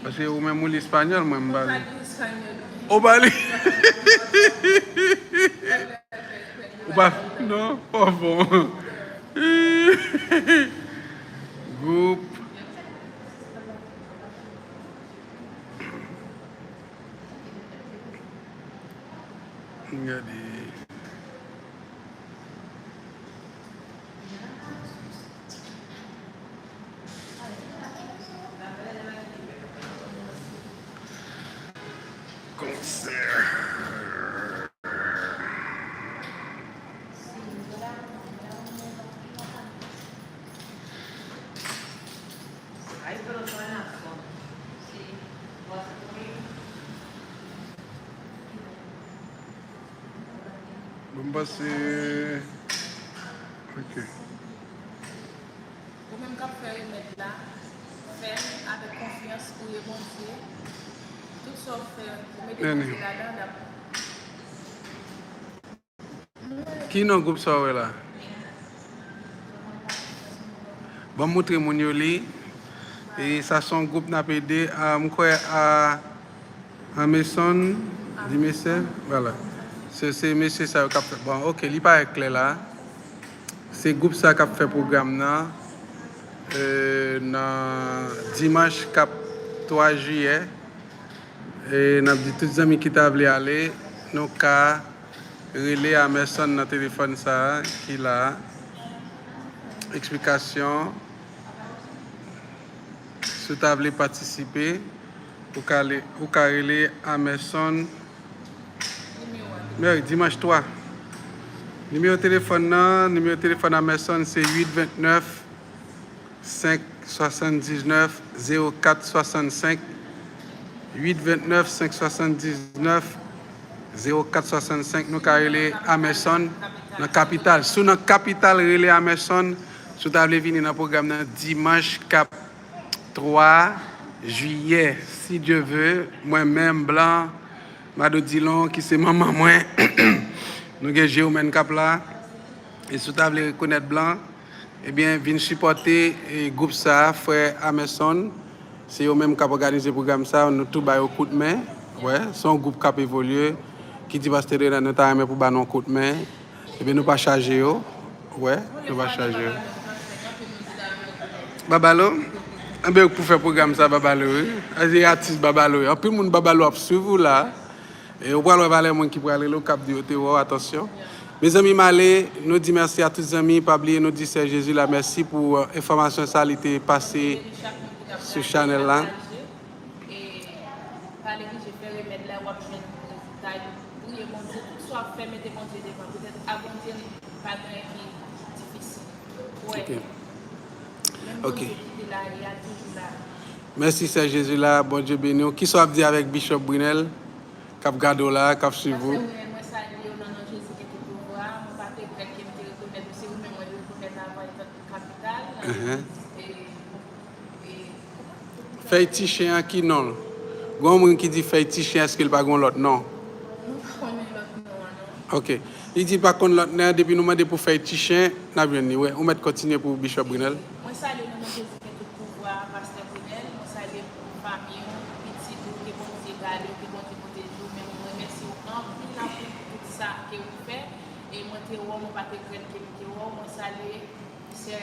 Paske ou menm ou li espanyòl, mwen m pa li. Ou pa li? Ou pa, non? Oh, bon. Gwoup. Gade. Konsè. Bon, m panse, ok. Ou menm k ap fè remèd la, fè l avèk konfyans, priye Bondye. Tout sa w fè, ou mete Bondye ladan l, l ap. Ki non gwoup sa w wè la? Ban m moutre moun yo li. E sa se yon gwoup n ap ede. A, m kwè a, a Mason, Di mesye, vwala. Se, se mesye sa yo k ap fè. Bon, ok, li parèt klè la. Se gwoup sa k ap fè pwogram nan. Euh, nan dimanch k ap twa jiyè. E n ap di tout zanmi ki ta vle ale, nou ka rele Amerson nan telefòn sa a ki la a. Eksplikasyon, si w ta vle patisipe, ou ka, le- ou ka rele Amerson mèkredi, dimanch twa. Nimewo telefòn nan, nimewo telefòn Amerson se uit vennèf, senk swasanndiznèf, zewo kat swasannsenk, uit vennèf, senk swasanndiznèf, zewo kat swasannsenk. Nou ka rele Amerson nan kapital. Si w nan kapital, rele Amerson. Si w ta vle vini nan pwogram nan dimanch k ap twa jiyè, si Dye ve, mwen menm, Blan, Mado Dilon, ki se manman mwen, nou gen Jewmèn k ap la. E si w ta vle rekonèt Blan, ebyen, vin sipòte, e, gwoup sa a, frè Amerson. Se yo menm k ap òganize pwogram sa a, nou tou ba yo kout men. Wè, se yon gwoup k ap evolye, ki di pastè Drenad, nou ta renmen pou ba nou yon kout men. Ebyen, nou pa chaje yo. Wè, nou pa chaje yo. Babalo? Ebyen, pou fè pwogram sa, Babalo, wi. A, se atis Babalo, wi. Anpil moun Babalo ap swiv ou la. E ou pral wè valè moun ki pral rele w k ap di yo te wè w, atansyon. Mezanmi, m ale, nou di mèsi a tout zanmi, pa bliye nou di Sè Jezi la mèsi pou, euh, enfòmasyon sa li te pase sou chanèl la. E pa neglije fè remèd la, w ap jwenn rezilta yo. Priye Bondye, tout sa w ap fè, mete Bondye devan. Petèt a Bondye, li pa gen anyen ki difisil. Kwè. Ok. Menm Bondye ki te la yè a, toujou la. Mèsi, Sè Jezi la, Bondye beni w. Kisa w ap di avèk Bishop Brinel? K ap gade w la, k ap swiv ou. Pastè William, mwen salye w nan non Jezi ki gen tout pouvwa. Mwen pa te regrèt ke m te rekonèt ou, se ou menm mwen te rekonèt avan etan kapital. Nan legliz, e, e, Fèy Ti Chen an ki non l? Gon moun ki di Fèy Ti Chen, èske l pa gon lòt non? Mwen pa konnen lòt non an, non. Ok. Li di l pa konn lòt non an, depi nou mande pou Fèy Ti Chen, n ap jwenn li. Wè, ou mèt kontinye pou Bishop Brinel. Mwen salye w nan non Jezi. Gen tout pouvwa, pastè Brinel, mwen salye fanmi w, pitit ou, ke Bondye gade w, ke Bondye pwoteje w, men mwen remèsye w anpil, anpil pou tout sa ke ou fè, e mwen te wè w, mwen pa te regrèt ke m te wè w, mwen salye sè,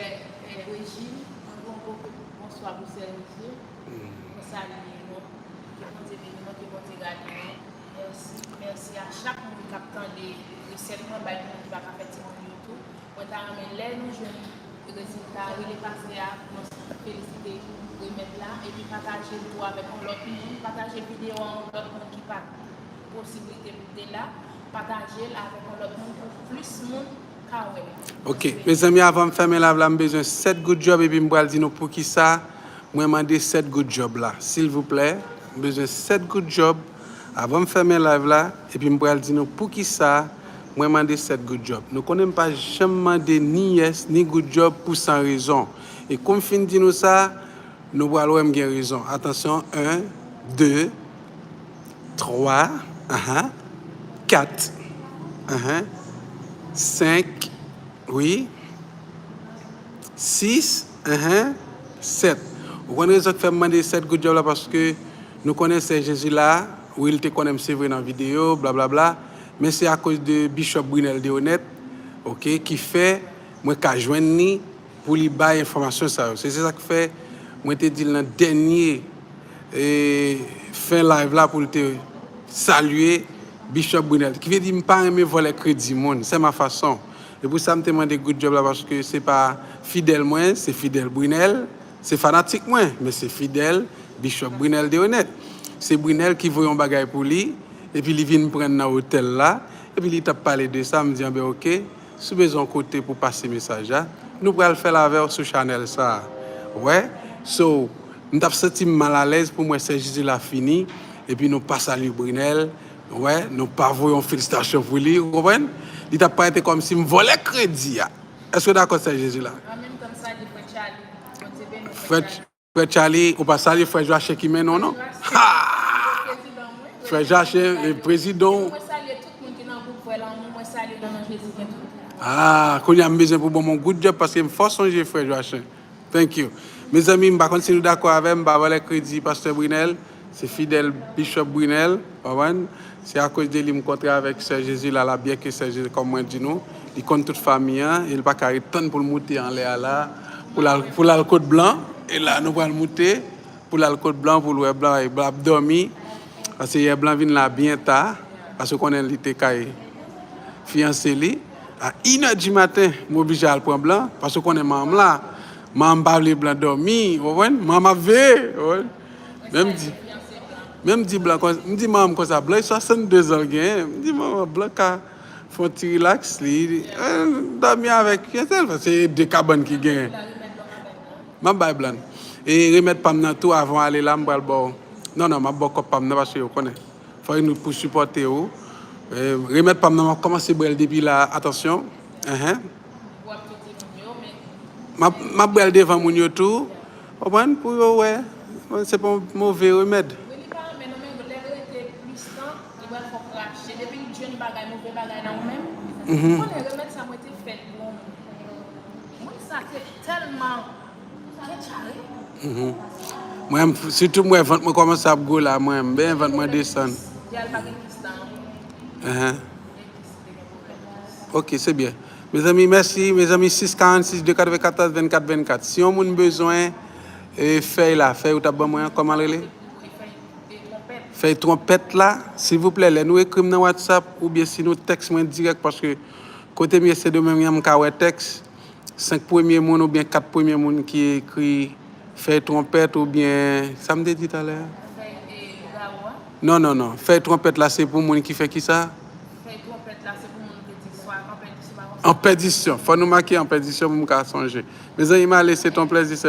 eh, Regine, mwen gen yon gwo kout bonswa pou sè Regine, mwen salye nou, ke Bondye beni nou, ke Bondye gade nou, mèsi, mèsi a chak moun k ap tande, e sèlman bay pou moun ki pa ka fè timoun yo tou, Mwen ta renmen lè nou jwenn rezilta, rele pastè a pou nou felisite remèd la, epi pataje l tou avèk yon lòt moun, pataje videyo a yon lòt moun ki pa posiblite pou te la, pataje l avèk yon lòt moun pou plis moun ka wè l. Ok, mezanmi, avan m fèmen live la, m bezwen sèt goud djòb epi m pral di nou poukisa mwen mande sèt goud djòb la. Silvouplè, m bezwen sèt goud djòb avan m fèmen live la, epi m pral di nou poukisa mwen mande sèt goud djòb. Nou konnen m pa janm mande ni yès, ni goud djòb pou san rezon. E kou m fin di nou sa, nou pral wè m gen rezon. Atansyon, en, de, twa, ahan, kat, ahan, senk, wi, sis, enhen, sèt. Ou konn rezon k fè m mande sèt goud djòb la, paske nou konnen sè Jezi la, wi, l te konnen m se vre nan videyo, blablabla, men se akoz de Bishop Brinel Deonèt, ok, ki fè mwen ka jwenn li pou li bay enfòmasyon sa yo. Se, se sa k fè mwen te di l nan dènye e fen live la pou l te salye Bishop Brinel. Ki vle di m pa renmen vòlè kredi moun, c'est ma façon. E pou sa m te mande goud djòb la, paske se pa fidèl mwen, se fidèl Brinel, se fanatik mwen, men se fidèl Bishop Brinel Deonèt. Se Brinel ki voye yon bagay pou li, epi li vin pran nan otèl la, epi li t ap pale de sa, m di, anben, ok. Si w bezwen yon kote pou pase mesaj la, nou pral fè l avè w sou chanèl sa a. Wè? So, m t ap santi m malalèz pou m wè sè Jezi la fini, epi nou pa salye Brinel. Wè? Nou pa voye yon felisitasyon pou li, ou konprann? Li t ap parèt kòmsi m vòlè kredi a. Èske w dakò, sè Jezi la? An menm tan, m salye frè Charlie. Bondye beni w, frè Frè Charlie. Frè Charlie, ou pa salye frè Joachim ki mennen w, non? Ha! Frè Joachim, e prezidan w. Mwen salye tout moun ki nan gwoup Frè Lanmou, mwen salye nan non Jezi gen tout. Ah, kounye a m bezwen pou ban m yon goud djòb paske m fò sonje frè Joachim. Thank you. Mezanmi, m pa konn si nou dakò avè m, m pa vòlè kredi pastè Brinel, se fidèl Bishop Brinel, w konprann? Se akoz de li m kontre avèk Sè Jezi la, la, byen ke Sè Jezi, kòm mwen di nou, li konn tout fanmi an, e li pa ka ret tann pou l moute anlè a la, pou l al, pou l al kot blan, e la nou pral moute, pou l al kot blan, pou l wè blan, e blan ap dòmi, paske yè blan vin la byen ta, paske konnen li te kay fiyanse li, a inè di maten, m oblije al pran blan, paske konnen manman m la, manman m pa vle blan dòmi, ou konprann? Manman m ap veye, ou konprann? Men m di, men m di blan, kon- m di manman m konsa, blan e swasannde zan l genyen. M di manman, blan ka fè yon ti rilaks, li eh, dòmi avèk fiyanse l, paske se de kabann ki genyen. M ap bay blan. E remèd pa m nan tou, avan w ale la, m pral ba w. Non, non, m ap ba w kòb pa m nan, paske ou konnen. Fòk nou pou sipòte ou. Eh, remèd pa m nan, m ap kòmanse bwè l depi la, atansyon. Enhen. M ap, m ap bwè l devan moun yo tou. Konprann? Pou yo wè. Se pa yon move remèd. Wi, li pa anmè non, men lè l rete plis tan, li pral fè w krache. Depi l jwenn bagay, move bagay nan ou menm, ou konnen remèd sa mwen te fè l pou yon moun. Moun sa te tèlman ketchare. Mwen, sitou mwen, vant mwen kòmanse ap gwo la, mwen, m benyen vant mwen desann. Di al pa gen kis la. Enhen. Ok, se byen. Mezanmi, mèsi. Mezanmi, sis karannsis de katrevenkatòz vennkat vennkat. Si yon moun bezwen e, fèy la, fèy ou t ap ban mwen an, kòman l rele? Fèy twonpèt la, silvouplè, lè nou ekri m nan WhatsApp, oubyen si nou tèks mwen dirèk, paske kote m ye Sendomeng an, m ka wè tèks, senk premye moun oubyen kat premye moun ki ekri fèy twonpèt oubyen, sa m te di talè a? Non, non, non. Fèy twonpèt la, se pou moun ki fè kisa? Fèy twonpèt la, se pou moun ki di swa an pèdisyon, pa konsa? An pèdisyon. Fò nou make an pèdisyon pou m ka sonje. Mezanmi, m ale, se t on plèzi, sè.